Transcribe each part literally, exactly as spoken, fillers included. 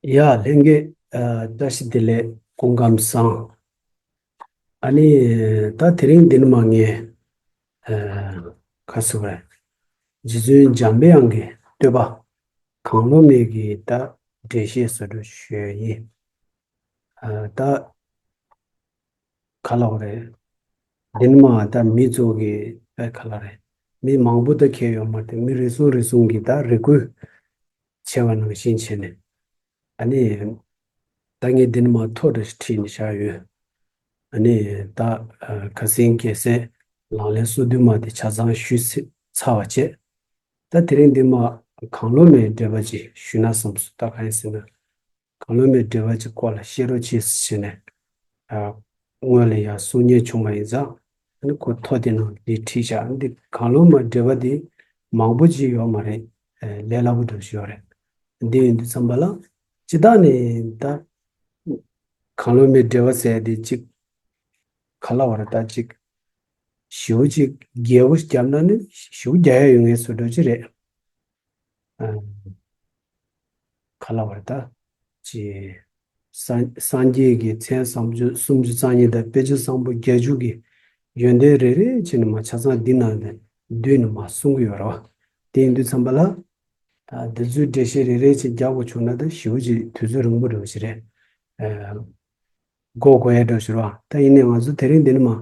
ཡ་ལྷན་རྒྱས། ཨ། བཀྲ་ཤིས་བདེ་ལེགས། སྐུ་ཁམས་བཟང་། ཨ་ནི་ད་དེ་རིང་འདི་ནས་མར་ངས་ཨ་ཁ་སུ་རེ་རྗེ་བཙུན་འཇམ་པའི་དབྱངས་ཀྱི་བསྟོད་པ་གང་བློ་མེད་ཀྱི་ད་འགྲེལ་བཤད་བཟོ་འདྲ་ཞུ་ཡ་ཡིན། ཨ། ད་ག་ལབ་རེད། འདི་ནས་མར་ད་མི་ཚོ་གི་ཨ་ག་ལབ་རེད། མི་མང་པོ་ད་གས་ཡོད་མ་རེད། མི་རེ་ཟུང་རེ་ཟུང་གི་ད་རེ་སྐུལ་བྱས་པ་ནང་བཞིན་བྱས་ནས། ཨ་ནི་ད་ངས་འདི་ནས་མར་ཐོ་འདྲ་ཞིག་བྲིས་ནས་བཞག་ཡོད། ཨ་ནི་ད་ཨ་ཁ་སང་རྒྱལ་སྲས་ལག་ལེན་སོ་བདུན་མ་དེ་ཆ་ཚང་ཞུས་ཚར་བ་བྱས། ད་དེ་རིང་འདི་མར་གང་བློ་མེད་འགྲེལ་པ་ཅིག་ཞུས་ན་བསམ་སོང་། ད་གང་ཡིན་ཟེར་ན། གང་བློ་མེད་འགྲེལ་པ་ཅིག་སྐོར་ལ་བཤད་རོགས་བྱེད་ཟེར་ནས། ཨ། སྔོན་ལ་ཡང་གསུང་མཁན་བྱུང་བ་ཡིན་ཙང་། ཨ་ནི་ཁོ་ཐོ་དེ་ནང་འདི་བྲིས་བཞག་འདི་གང་བློ་མེད་འགྲེལ་པ་འདི་མང་པོ་ཅིག་ཡོད་མ་རེད། ཨ། ལས་སླ་པོ་འདྲ་ཞིག་ཡོད་རེད། འདི་ཡིན་དུས་ཙམ་པ་ལ། སྤྱིར་བཏང་ནས་ད་གང་བློ་མེད་འགྲེལ་པ་ཟེར་དེ་ཅིག་ག་ལབ་རེད། ད་ཅིག་ཞེ་པོ་ཅིག་རྒྱས་པོ་བརྒྱབ་ན་ནི་ཞེ་པོ་རྒྱག་ཡ་ཡོད་མཁན་བཟོ་འདྲ་ཅིག་རེད། ཨ། ག་ལབ་རེད། ད་ཅི། སངས་སངས་རྒྱས་ཀྱི་མཚན་བཟང་པོ་སུམ་ཅུ་རྩ་གཉིས་དང་དཔེ་བྱད་བཟང་པོ་བརྒྱད་ཅུ་གི་ཡོན་ཏན་རེ་རེ་བྱས་ནས་མར་ཆ་ཚང་འདི་ནང་ནས་བསྡུས་ནས་མར་གསུང་གི་ཡོད་རེད་བ། དེ་ཡིན་དུས་ཙམ་པ་ལ། ཨ། འདི་ཚོའི་འགྲེལ་བཤད་རེ་རེ་བྱས་རྒྱག་དགོས་བྱུང་ན་ད་ཞེ་པོ་ཅིག་དུས་ཚོད་རིང་པོ་འདྲ་བོ་ཞིག་རེད། ཨ། གོ་དགོས་ཡ་འདྲ་ཞིག་རེད་བ། ད་ཡིན་ནའི་ང་ཚོ་དེ་རིང་འདི་ནས་མར་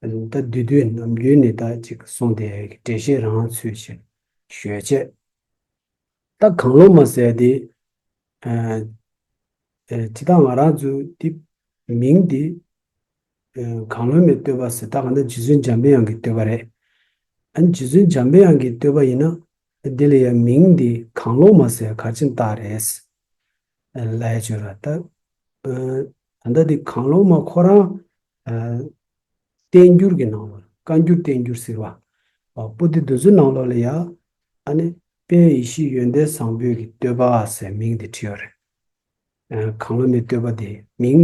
ད་བསྡུས་བསྡུས་ནམ་རྒྱུན་ནས་ད་ཅིག་གསུངས་བསྡད་ཡ་གི་འགྲེལ་བཤད་རང་ཚུལ་བཞིན་ཞུས་བྱས། ད་གང་བློ་མེད་ཟེར་དེ། ཨ། ཨ། སྤྱིར་བཏང་ང་རང་ཚོའི་དེ་མིང་དེ། ཨ། གང་བློ་མེད་བསྟོད་པ་ཟེར། ད་གང་ལྟར་རྗེ་བཙུན་འཇམ་པའི་དབྱངས་ཀྱི་བསྟོད་པ་རེད། ཨ་ནི་རྗེ་བཙུན་འཇམ་པའི་དབྱངས་ཀྱི་བསྟོད་པ་ཡིན་ན། དེ་ལ་ཡང་མིང་འདི་གང་བློ་མེད་ཟེར་ག་རེ་བྱས་ནས་བཏགས་རེད། ཨ། ལབ་ཡ་བྱུང་ར་ད། ཨ། ད་ལྟ་འདི་གང་བློ་མེད་ཁོ་རང་། ཨ། བསྟན་འགྱུར་གྱི་ནང་ལོགས་བཀའ་འགྱུར་བསྟན་འགྱུར་ཟེར་བ། ཨ། པོ་ཏི་འདི་ཚོའི་ནང་ལོགས་ལ་ཡ། ཨ་ནི་དཔལ་ཡེ་ཤེས་ཡོན་ཏན་བཟང་པོའི་གི་བསྟོད་པ་ཟེར་མིང་འདི་བྲིས་ཡོད་རེད། ཨ། གང་བློ་མེད་བསྟོད་པ་དེ་མིང་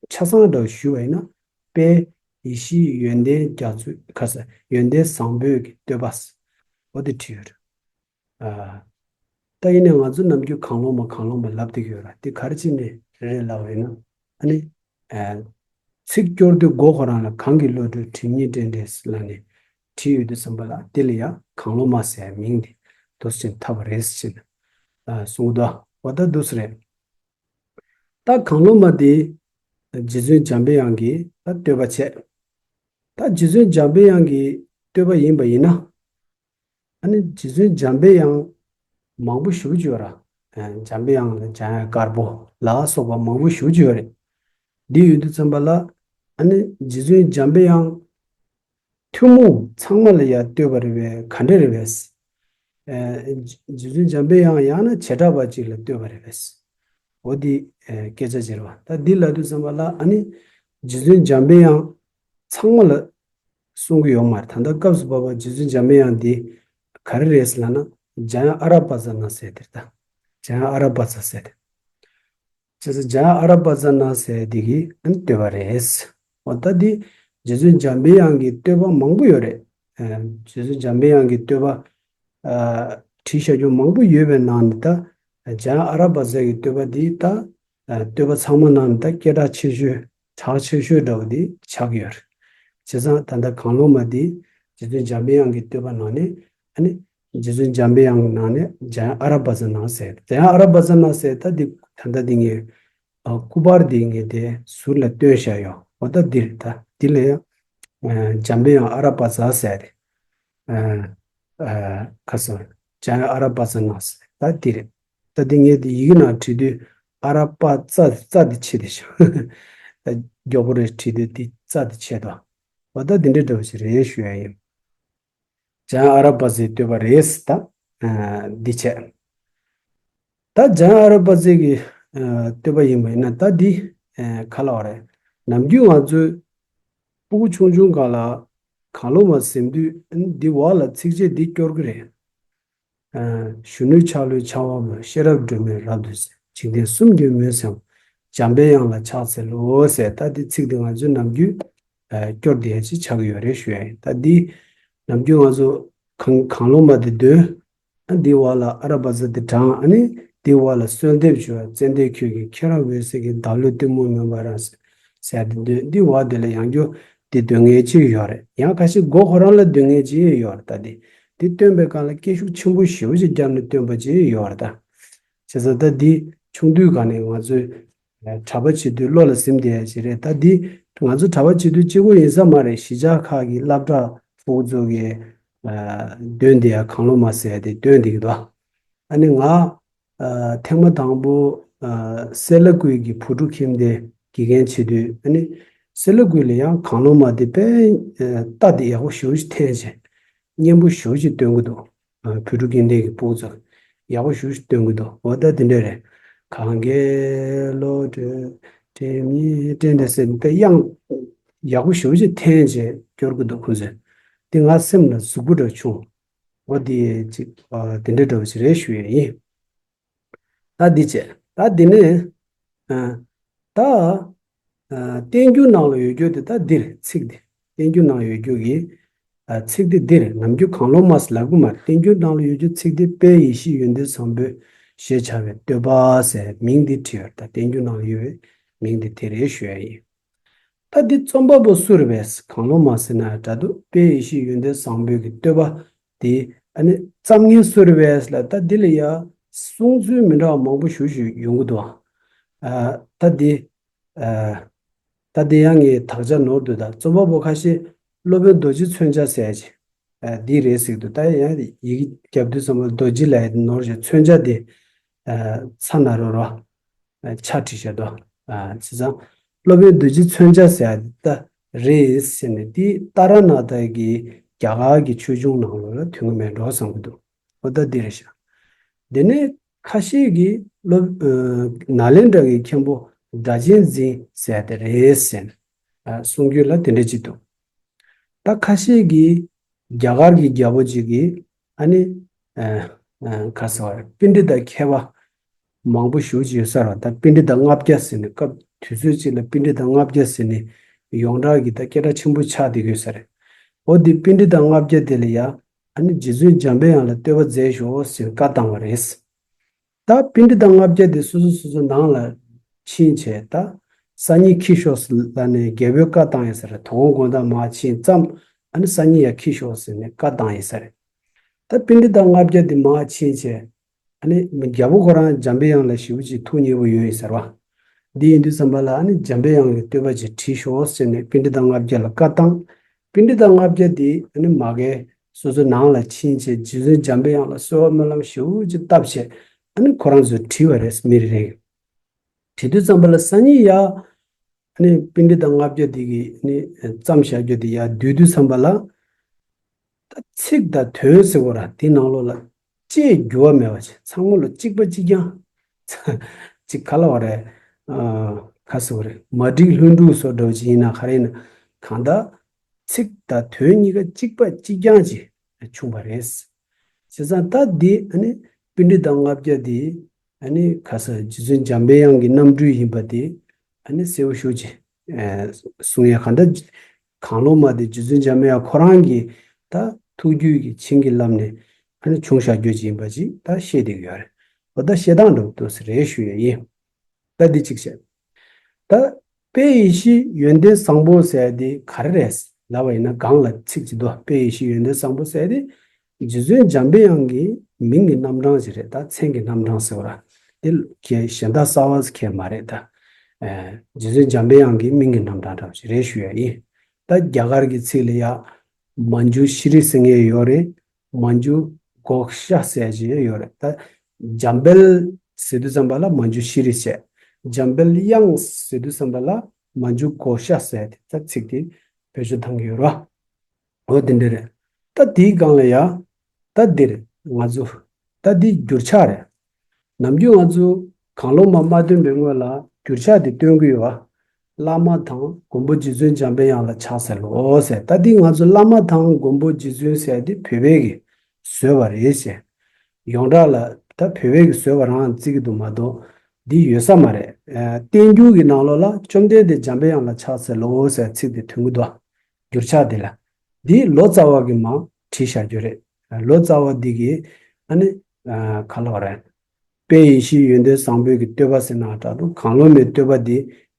ཆ་ཚང་འདྲ་བོ་ཞུས་པ་ཡིན་ན། དཔལ་ཡེ་ཤེས་ཡོན་ཏན་རྒྱ་མཚོའི་ཁ་ས་ཡོན་ཏན་བཟང་པོའི་གི་བསྟོད་པ་ཟེར། འོ་དེ་བྲིས་ཡོད་རེད། ཨ། ད་ཡིན་ནའི་ང་ཚོ་ནམ་རྒྱུན་གང་བློ་མེད་གང་བློ་མེད་ལབ་བསྡད་ཀྱི་ཡོད་ར། དེ་ག་རེ་བྱས་ནས་རེད་ལབ་པ་ཡིན་ན། ཨ་ནི། ཨ། ཚིག་སྐྱོར་དུས་མགོ་ཁོ་རང་ལ་གང་གི་བློ་གྲོས་དྲི་ངད་འདྲེན་འདྲེན་ལབ་ནས་བྲིས་ཡོད་དུས་ཙམ་པ་ལ། དེ་ལ་ཡང་གང་བློ་མེད་ཟེར་མིང་དེ་འདུག་སེ་བྱས་ནས་བཏགས་པ་རེད་ཟེར་ནས། ཨ། གསུངས་འདུག་འོ་ད་འདུག་སེ་རེད། ད་གང་བློ་མེད་དེ་རྗེ་བཙུན་འཇམ་པའི་དབྱངས་ཀྱི་ད་བསྟོད་པ་བྱས། ད་རྗེ་བཙུན་འཇམ་པའི་དབྱངས་ཀྱི་བསྟོད་པ་ཡིན་པ་ཡིན་ན། ཨ་ནི་རྗེ་བཙུན་འཇམ་པའི་དབྱངས་མང་པོ་ཞེ་པོ་ཅིག་ཡོད་ར། ཨ། འཇམ་པའི་དབྱངས་ལ་འཇམ་དབྱངས་དཀར་པོ་ལ་སོགས་པ་མང་པོ་ཞེ་པོ་ཅིག་ཡོད་རེད། འདི་ཡོད་དུས་ཙམ་པ་ལ། ཨ་ནི་རྗེ་བཙུན་འཇམ་པའི་དབྱངས་ཐུན་མོང་ཚང་མ་ལ་ཡང་བསྟོད་པ་རེད་པས། ག་འདྲ་རེད་པས། ཨ། རྗེ་བཙུན་འཇམ་པའི་དབྱངས་ཡང་ན་བྱེ་བྲག་པ་ཅིག་ལ་བསྟོད་པ་རེད་པས། འོ་འདི། ཨ། སྐད་ཆ་བྱེད་ར་བ། ད་འདི་ལབ་དུས་ཙམ་པ་ལ། ཨ་ནི་རྗེ་བཙུན་འཇམ་པའི་དབྱངས་ཚང་མ་ལ་གསུང་གི་ཡོད་མ་རེད། ད་ལྟ་སྐབས་སུ་བབས་པ་རྗེ་བཙུན་འཇམ་པའི་དབྱངས་འདི་ག་རེ་རེད་ཟེར་ལབ་ན། འཇམ་དབྱངས་ཨ་ར་པ་ཙ་ན་ཟེར་དེ་རེད། ད་འཇམ་དབྱངས་ཨ་ར་པ་ཙ་ཟེར་དེ། བྱས་ཙང་འཇམ་དབྱངས་ཨ་ར་པ་ཙ་ན་ཟེར་དེ་གི་ཨ་ནི་བསྟོད་པ་རེད། འོ་ད་འདི་རྗེ་བཙུན་འཇམ་པའི་དབྱངས་ཀྱི་བསྟོད་པ་མང་པོ་ཡོད་རེད། ཨ། རྗེ་བཙུན་འཇམ་པའི་དབྱངས་ཀྱི་བསྟོད་པ། ཨ། བྲིས་བཞག་རྒྱུ་མང་པོ་ཡོད་པའི་ནང་ནས་ད་འཇམ་དབྱངས་ཨ་ར་པ་ཙ་གི་བསྟོད་པ་འདི་ད། ཨ། བསྟོད་པ་ཚང་མ་ནང་ནས་ད་སྐད་གྲགས་ཆེ་ཤོས་གྲགས་ཆེ་ཤོས་འདྲ་བོ་འདི་ཆགས་ཀྱི་ཡོད་རེད། བྱས་ཙང་ད་ལྟ་གང་བློ་མེད་འདི་རྗེ་བཙུན་འཇམ་པའི་དབྱངས་ཀྱི་བསྟོད་པ་ནང་ནས། ཨ་ནི་རྗེ་བཙུན་འཇམ་པའི་དབྱངས་ནང་ནས་འཇམ་དབྱངས་ཨ་ར་པ་ཙ་ན་ཟེར། འཇམ་དབྱངས་ཨ་ར་པ་ཙ་ན་ཟེར་ད་འདི་ད་ལྟ་འདི་ངས། ཨ། སྐུ་པར་འདི་ངས་དེ་ཟུར་ལ་བཏོན་བཞག་ཡོད། འོ་ད་འདིར་ད་འདི་ལ་ཡང་། ཨ། འཇམ་པའི་དབྱངས་ཨ་ར་པ་ཙ་ཟེར་ཏེ། ཨ། ཨ། ཁ་སང་འཇམ་དབྱངས་ཨ་ར་པ་ཙ་ན་ཟེར་ད་འདི་རེད། ད་འདི་ངས་འདི་ཡི་གེ་ནང་བྲིས་དུས་ཨ་ར་པ་ཙ་ཙ་འདི་ཆད་དེ་ཤག་ད་མགྱོགས་པོ་རེ་བྲིས་དུས་འདི་ཙ་འདི་ཆད་དོ། འོ་ད་འདི་འདྲ་འདྲ་བོ་ཞིག་རེད་ཞུ་ཡ་ཡིན། འཇམ་དབྱངས་ཨ་ར་པ་ཙའི་བསྟོད་པ་རེད་ད། ཨ། འདི་བྱས། ད་འཇམ་དབྱངས་ཨ་ར་པ་ཙ་གི། ཨ། བསྟོད་པ་ཡིན་པ་ཡིན་ན་ད་འདི། ཨ། ག་ལབ་རེད། ནམ་རྒྱུན་ང་ཚོས་སྤུ་གུ་ཆུང་ཆུང་སྒང་ལ་གང་བློ་མེད་ཟེར་དུས་འདི་འོག་ལ་ཚིགས་བཅད་འདི་སྐྱོར་གི་རེད། ཨ། གཞོན་ནུའི་ཆ་ལུས་འཆང་བ་མོས། ཤེས་རབ་སྒྲོན་མེ་རབ་ཏུ་གསལ། འཇིག་རྟེན་གསུམ་གྱི་མུན་སེལ་བ། འཇམ་པའི་དབྱངས་ལ་ཕྱག་འཚལ་ལོ་ཟེར། ད་འདི་ཚིག་འདི་ང་ཚོས་ནམ་རྒྱུན། ཨ། སྐྱོར་བསྡད་ཡ་ཅིག་ཆགས་ཀྱི་ཡོད་རེད་ཞུ་ཡ་ཡིན། ད་འདི་ནམ་རྒྱུན་ང་ཚོ་གང་གང་བློ་མེད་དེ་འདོན། ཨ། འདི་འོག་ལ་ཨ་ར་པ་ཙ་དེ་དྲངས། ཨ་ནི་ འདི་བ་ལ་གསོལ་འདེབས་ཞུ་བ། ཙན་དན་ཁྱོད་ཀྱིས་ཁྱེད་རང་འོད་གསལ་གྱི་བདག་བློའི་གཏི་མུག་མུན་པ་རང་ཟེར་ཏེ་འདོན། འདི་བ་དེ་ལ་ཡང་བསྐྱར་འདི་འདོན་མཁན་གཅིག་ཡོད་རེད། ཡང་ཁ་ཤས་མགོ་ཁོ་རང་ལ་འདོན་མཁན་གཅིག་ཡོད་རེད། ད་འདི་འདི་སྟོན་པའི་སྒང་ལ་སྐད་ཤུགས་ཆེན་པོ་ཞེ་པོ་ཅིག་བརྒྱབ་ནས་སྟོན་པ་ཅིག་ཡོད་རེད། ད་བྱས་ཙང་ད་འདི་ཆུང་དུས་སྒང་ནས་ང་ཚོས་གྲྭ་པ་བྱེད་དུས་བློ་ལ་ཟིན་བསྡད་ཡ་ཅིག་རེད། ད་འདི་ང་ཚོ་གྲྭ་པ་བྱེད་དུས་གཅིག་པོ་ཡིན་ས་མ་རེད། གཞིས་ཆགས་ཁག་གི་སློབ་གྲྭ་ཕྲུ་གུ་ཚོ་གིས་འདོན་བསྡད་ཡ་གངས་ལོ་མ་ཟེར་ཡ་དེ་འདོན་བསྡད་ཀྱི་འདུག་ཨ་ནི་ང་ཨ་ཐེངས་མ་དང་པོ་ཨ་སེ་ལ་ཀུའི་གི་བུ་ཕྲུག་ཁྱིམ་སྡེ་དགེ་རྒན་བྱེད་དུས། ཨ་ནི་སེ་ལ་ཀུའི་ལ་ཡང་གངས་ལོ་མ་དེ་དཔེ་ཨ་རྟ་དེ་ཡག་པོ་ཞེ་པོ་ཅིག་འཐེན་བྱས། སྙན་པོ་ཞེ་པོ་ཅིག་སྟོན་གྱི་འདུག་ཨ་བོད་ཕྲུག་དགེ་ལྡན་གྱི་ཕྲུ་གུ་ཚོ་ཡག་པོ་ཞེ་པོ་ཅིག་སྟོན་གྱི་འདུག་འོ་ད་དེ་འདྲ་རེད། གངས་དཀར་ལོ་སྒྲོན་དྲན་མི་དྲན་དེ་ཟེར་ནས་དཔེ་དབྱངས་ཡག་པོ་ཞེ་པོ་ཅིག་འཐེན་བྱས་སྐྱོར་གྱི་འདུག་ཁོང་ཚོས། དེ་ང་སེམས་ལ་ཟུག་པོ་འདྲ་བྱུང་། འོ་དེ་ཅིག་ཨ་དེ་འདྲ་འདྲ་བོ་ཞིག་རེད་ཞུ་ཡས་ཡིན། ད་འདི་བྱས། ད་འདི་ནས་ཨ་ད་ཨ་བསྟན་འགྱུར་ནང་ལ་ཡོད་རྒྱུ་དེ་ད་འདིར་ཚིག་འདི། བསྟན་འགྱུར་ནང་ཡོད་རྒྱུ་གི་ཨ་ཚིག་འདི་འདིར། ནམ་རྒྱུན་གངས་ལོ་མ་ཟེར་ལབ་གི་མ་རེད། བསྟན་འགྱུར་ནང་ལ་ཡོད་རྒྱུ་ཚིག་འདི་དཔལ་ཡེ་ཤེས་ཡོན་ཏན་བཟང་པོ་ཞེས་བྱ་བའི་བསྟོད་པ་ཟེར་མིང་འདི་བྲིས་ཡོད། ད་བསྟན་འགྱུར་ནང་ལ་ཡོད་པའི་མིང་འདི་དེ་རེད་ཞུ་ཡ་ཡིན། ད་འདི་རྩོམ་པ་པོ་སུ་རེད་པས། གངས་ལོ་མ་ཟེར་ན་འདྲ་འདུག་དཔལ་ཡེ་ཤེས་ཡོན་ཏན་བཟང་པོའི་གི་བསྟོད་པ་འདི་ཨ་ནི་བརྩམས་མཁན་སུ་རེད་པས་ལ། ད་འདི་ལ་ཡ་གསུང་ཚུལ་མི་འདྲ་བ་མང་པོ་ཞེ་པོ་ཞིག་ཡོང་གི་འདུག་ཨ་ད་འདི་ཨ་ད་འདི་ཡང་ངས་དག་ཆ་ནོར་འདུག་ད་རྩོམ་པ་པོ་ཁ་ཤས་སློབ་དཔོན་རྡོ་རྗེ་མཚོན་ཆ་ཟེར་ཅིག་ཨ་འདི་རེད་ཟེར་གི་འདུག་ད་ཡང་ཡི་གེ་རྒྱབ་དུས་ཙམ་པ་རྡོ་རྗེ་ལབ་ཡ་དེ་ནོར་བྱས། མཚོན་ཆ་དེ་ཨ་ཚ་ན་རོ་རོ། ཆ་བྲིས་བཞག་འདུག་ཨ་བྱས་ཙང་སློབ་དཔོན་རྡོ་རྗེ་མཚོན་ཆ་ཟེར་ཡ་འདི་ད་རེད་ཟེར་ནས། འདི་ཏཱ་ར་ནཱ་ཐ་གི་རྒྱ་གར་གྱི་ཆོས་འབྱུང་ནང་ལོགས་ལ་ཐོན་གྱི་མེད་འགྲོ་བསམ་གྱི་འདུག་འོ་ད་འདི་རེད་ཤག་དེ་ནས་ཁ་ཤས་ཀྱིས་སློབ་ཨ་ནཱ་ལེནྡྲ་གི་མཁན་པོ་སྒྲ་གཅན་འཛིན་ཟེར་ཡ་དེ་རེད་ཟེར་ནས་ཨ་གསུང་རྒྱུན་ལ་དེ་འདྲ་ཅིག་འདུག་ད་ཁ་ཤས་ཀྱིས་རྒྱ་གར་གྱི་རྒྱལ་པོ་ཅིག་གིས་ཨ་ནི་ཨ་ཨ་ག་ཟེར་བ་རེད། པཎྜི་ཏ་མཁས་པ་མང་པོ་ཞེ་པོ་ཅིག་ཡོད་ས་རེད་བ། ད་པཎྜི་ཏ་ལྔ་བརྒྱ་ཟེར་ནས་སྐབས་དུས་ཚོད་ཅིག་ལ་པཎྜི་ཏ་ལྔ་བརྒྱ་ཟེར་ནས་ཡོངས་གྲགས་ཀྱི་ད་སྐད་གྲགས་ཆེན་པོ་ཆགས་བསྡད་ཀྱི་ཡོད་ས་རེད། འོ་དེ་པཎྜི་ཏ་ལྔ་བརྒྱ་དེ་ལ་ཡ་ཨ་ནི་རྗེ་བཙུན་འཇམ་པའི་དབྱངས་ལ་བསྟོད་པ་མཛད་ཤོག་ཟེར་བཀའ་བཏང་བ་རེད། ད་པཎྜི་ཏ་ལྔ་བརྒྱ་དེ་སོ་སོ་སོ་སོ་ནང་ལ་ཕྱིན་བྱས། ད་སང་ཉིན་འཁྱེར་ཤོག་ཟེར་ལབ་ནས་རྒྱལ་པོས་བཀའ་བཏང་ཡ་ཟེར། དོ་དགོང་དགོང་དག་མར་ཕྱིན་ཙམ་ཨ་ནི་སང་ཉིན་ཡར་འཁྱེར་ཤོག་ཟེར་ནས་བཀའ་བཏང་ཡ་ཟེར། ད་པཎྜི་ཏ་ལྔ་བརྒྱ་དེ་མར་ཕྱིན་བྱས། ཨ་ནི་རྒྱལ་པོ་ཁོ་རང་འཇམ་པའི་དབྱངས་ལ་ཞེ་པོ་ཅིག་ཐུགས་མཉེས་པོ་ཡོད་ཡིན་ཟེར་བ། འདི་ཡིན་དུས་ཙམ་པ་ལ་ཨ་ནི་འཇམ་པའི་དབྱངས་ཀྱི་བསྟོད་པ་ཅིག་བྲིས་ཤོག་ཟེར་ནས་པཎྜི་ཏ་ལྔ་བརྒྱ་ལ་བཀའ་བཏང་། པཎྜི་ཏ་ལྔ་བརྒྱ་དེ་ཨ་ནི་མ་གིར་སོ་སོའི་ནང་ལ་ཕྱིན་བྱས་རྗེ་བཙུན་འཇམ་པའི་དབྱངས་ལ་གསོལ་བ་སྨོན་ལམ་ཞེ་པོ་ཅིག་བཏབ་བྱས། ཨ་ནི་ཁོ་རང་ཚོས་བྲིས་པ་རེད། མི་རེ་རེ་བྲིས་དུས་ཙམ་པ་ལ་སང་ཉིན་ཡ་ཨ་ནི་པཎྜི་ཏ་ལྔ་བརྒྱ་དེ་གིས་ཨ་ནི་བརྩམས་བཞག་རྒྱུ་དེ་ཡར་བསྡུས་དུས་ཙམ་པ་ལ། ད་ཚིག་དང་དོན་ཟེར་བ་ར་དེ་ནང་ལོགས་ལ་ཅིག་འགྱུར་བ་མེད་པ་བྱས། ཚང་མ་ལ་གཅིག་པ་གཅིག་རྐྱང་། ཅིག་ག་ལབ་དགོས་རེད། ཨ་ག་ཟེར་དགོས་རེད། མ་འགྲིག་ལྷུན་གྲུབ་བཟོ་འདྲ་བོ་ཅིག་ཡིན་ན་ག་རེ་ཡིན་ན། གང་ལྟར་ཚིག་དང་དོན་གཉིས་ཀ་གཅིག་པ་གཅིག་རྐྱང་ཅིག་བྱུང་བ་རེད། བྱས་ཙང་ད་འདི་ཨ་ནི་པཎྜི་ཏ་ལྔ་བརྒྱ་འདི་ཨ་ནི་ག་ཟེར་རྗེ་བཙུན་འཇམ་པའི་དབྱངས་ཀྱི་རྣམ་སྤྲུལ་ཡིན་པ་དེ་ཨ་ནི་གསལ་པོ་ཞེ་པོ་ཅིག་ཨ་གསུང་ཡ། གང་ལྟར་གངས་ལོ་མ་དེ་རྗེ་བཙུན་འཇམ་པའི་དབྱངས་ཁོ་རང་གི་ད་ཐུགས་རྒྱུད་ཀྱི་བྱིན་གྱིས་བརླབས་ནས་ཨ་ནི་བྱུང་བཞག་རྒྱུ་ཅིག་ཡིན་པ་ཅིག་ད་བཤད་བསྡད་ཀྱི་ཡོད་རེད། འོ་ད་བཤད་སྟངས་འདྲ་བོ་འདུག་ཟེར་རེད་ཞུ་ཡ་ཡིན། ད་འདི་གཅིག་བྱས། ད་དཔལ་ཡེ་ཤེས་ཡོན་ཏན་བཟང་པོ་ཟེར་དེ་ག་རེ་རེད་ལབ་པ་ཡིན་ན། སྒང་ལ་ཚིག་གཅིག་འདུག་དཔལ་ཡེ་ཤེས་ཡོན་ཏན་བཟང་པོ་ཟེར་དེ་རྗེ་བཙུན་འཇམ་པའི་དབྱངས་ཀྱི་མིང་གི་རྣམ་གྲངས་ཤིག་རེད། ད་མཚན་གྱི་རྣམ་གྲངས་ཟེར་བ་ར་དེ་གས་གཞན་དག་གསར་བ་གས་མ་རེད། ད་ཨ་རྗེ་བཙུན་འཇམ་པའི་དབྱངས་ཀྱི་མིང་གི་རྣམ་གྲངས་འདྲ་བོ་ཞིག་རེད་ཞུ་ཡ་ཡིན། ད་རྒྱ་གར་གྱི་ཚིག་ལ་ཡ་མཉྫུ་ཤྲཱི་ཟེར་མཁན་ཡོད་རེད། མཉྫུ་གྷོ་ཥ་ཟེར་ཅིག་ཡོད་རེད། ད་འཇམ་དཔལ་ཟེར་དུས་ཙམ་པ་ལ་མཉྫུ་ཤྲཱི་བྱས། འཇམ་དཔལ་དབྱངས་ཟེར་དུས་ཙམ་པ་ལ་མཉྫུ་གྷོ་ཥ་ཟེར་དེ་ད་ཚིག་དེ་བེད་སྤྱོད་བཏང་གི་ཡོད་རེད་བ། འོ་དེ་འདྲ་རེད། ད་དེའི་སྒང་ལ་ཡ་ད་འདིར་ང་ཚོ་ད་འདི་འགྱུར་ཕྱག་རེད། ནམ་རྒྱུན་ང་ཚོ་གངས་ལོ་མ་མ་བཏོན་པའི་སྔོན་ལ་འགྱུར་ཕྱག་དེ་སྟོན་གྱི་ཡོད་བ། བླ་མ་དང་མགོན་པོ་རྗེ་བཙུན་འཇམ་པའི་དབྱངས་ལ་ཕྱག་འཚལ་ལོ་ཟེར། ད་འདི་ང་ཚོ་བླ་མ་དང་མགོན་པོ་རྗེ་བཙུན་ཟེར་དེ་བོད་པའི་གི་བཟོས་པ་རེད་ཟེར། ཡོངས་གྲགས་ལ་ད་བོད་པའི་གི་བཟོས་པ་རང་བརྩི་གི་འདུག་མ་གཏོགས་འདི་ཡོད་ས་མ་རེད། ཨ་བསྟན་འགྱུར་གྱི་ནང་ལོགས་ལ་བཅོམ་ལྡན་འདས་འཇམ་པའི་དབྱངས་ལ་ཕྱག་འཚལ་ལོ་ཟེར་ཚིག་དེ་ཐོན་གྱི་འདུག་འགྱུར་ཕྱག་དེ་ལ། འདི་ལོ་ཙཱ་བ་གིས་མར་བྲིས་བཞག་རྒྱུ་རེད། ལོ་ཙཱ་བ་འདི་གིས་ཨ་ནི་ཨ་ག་ལབ་དགོས་རེད། དཔལ་ཡེ་ཤེས་ཡོན་ཏན་བཟང་པོའི་གི་བསྟོད་པ་ཟེར་ན་འདྲ་འདུག་གང་བློ་མའི་བསྟོད་པ་འདི་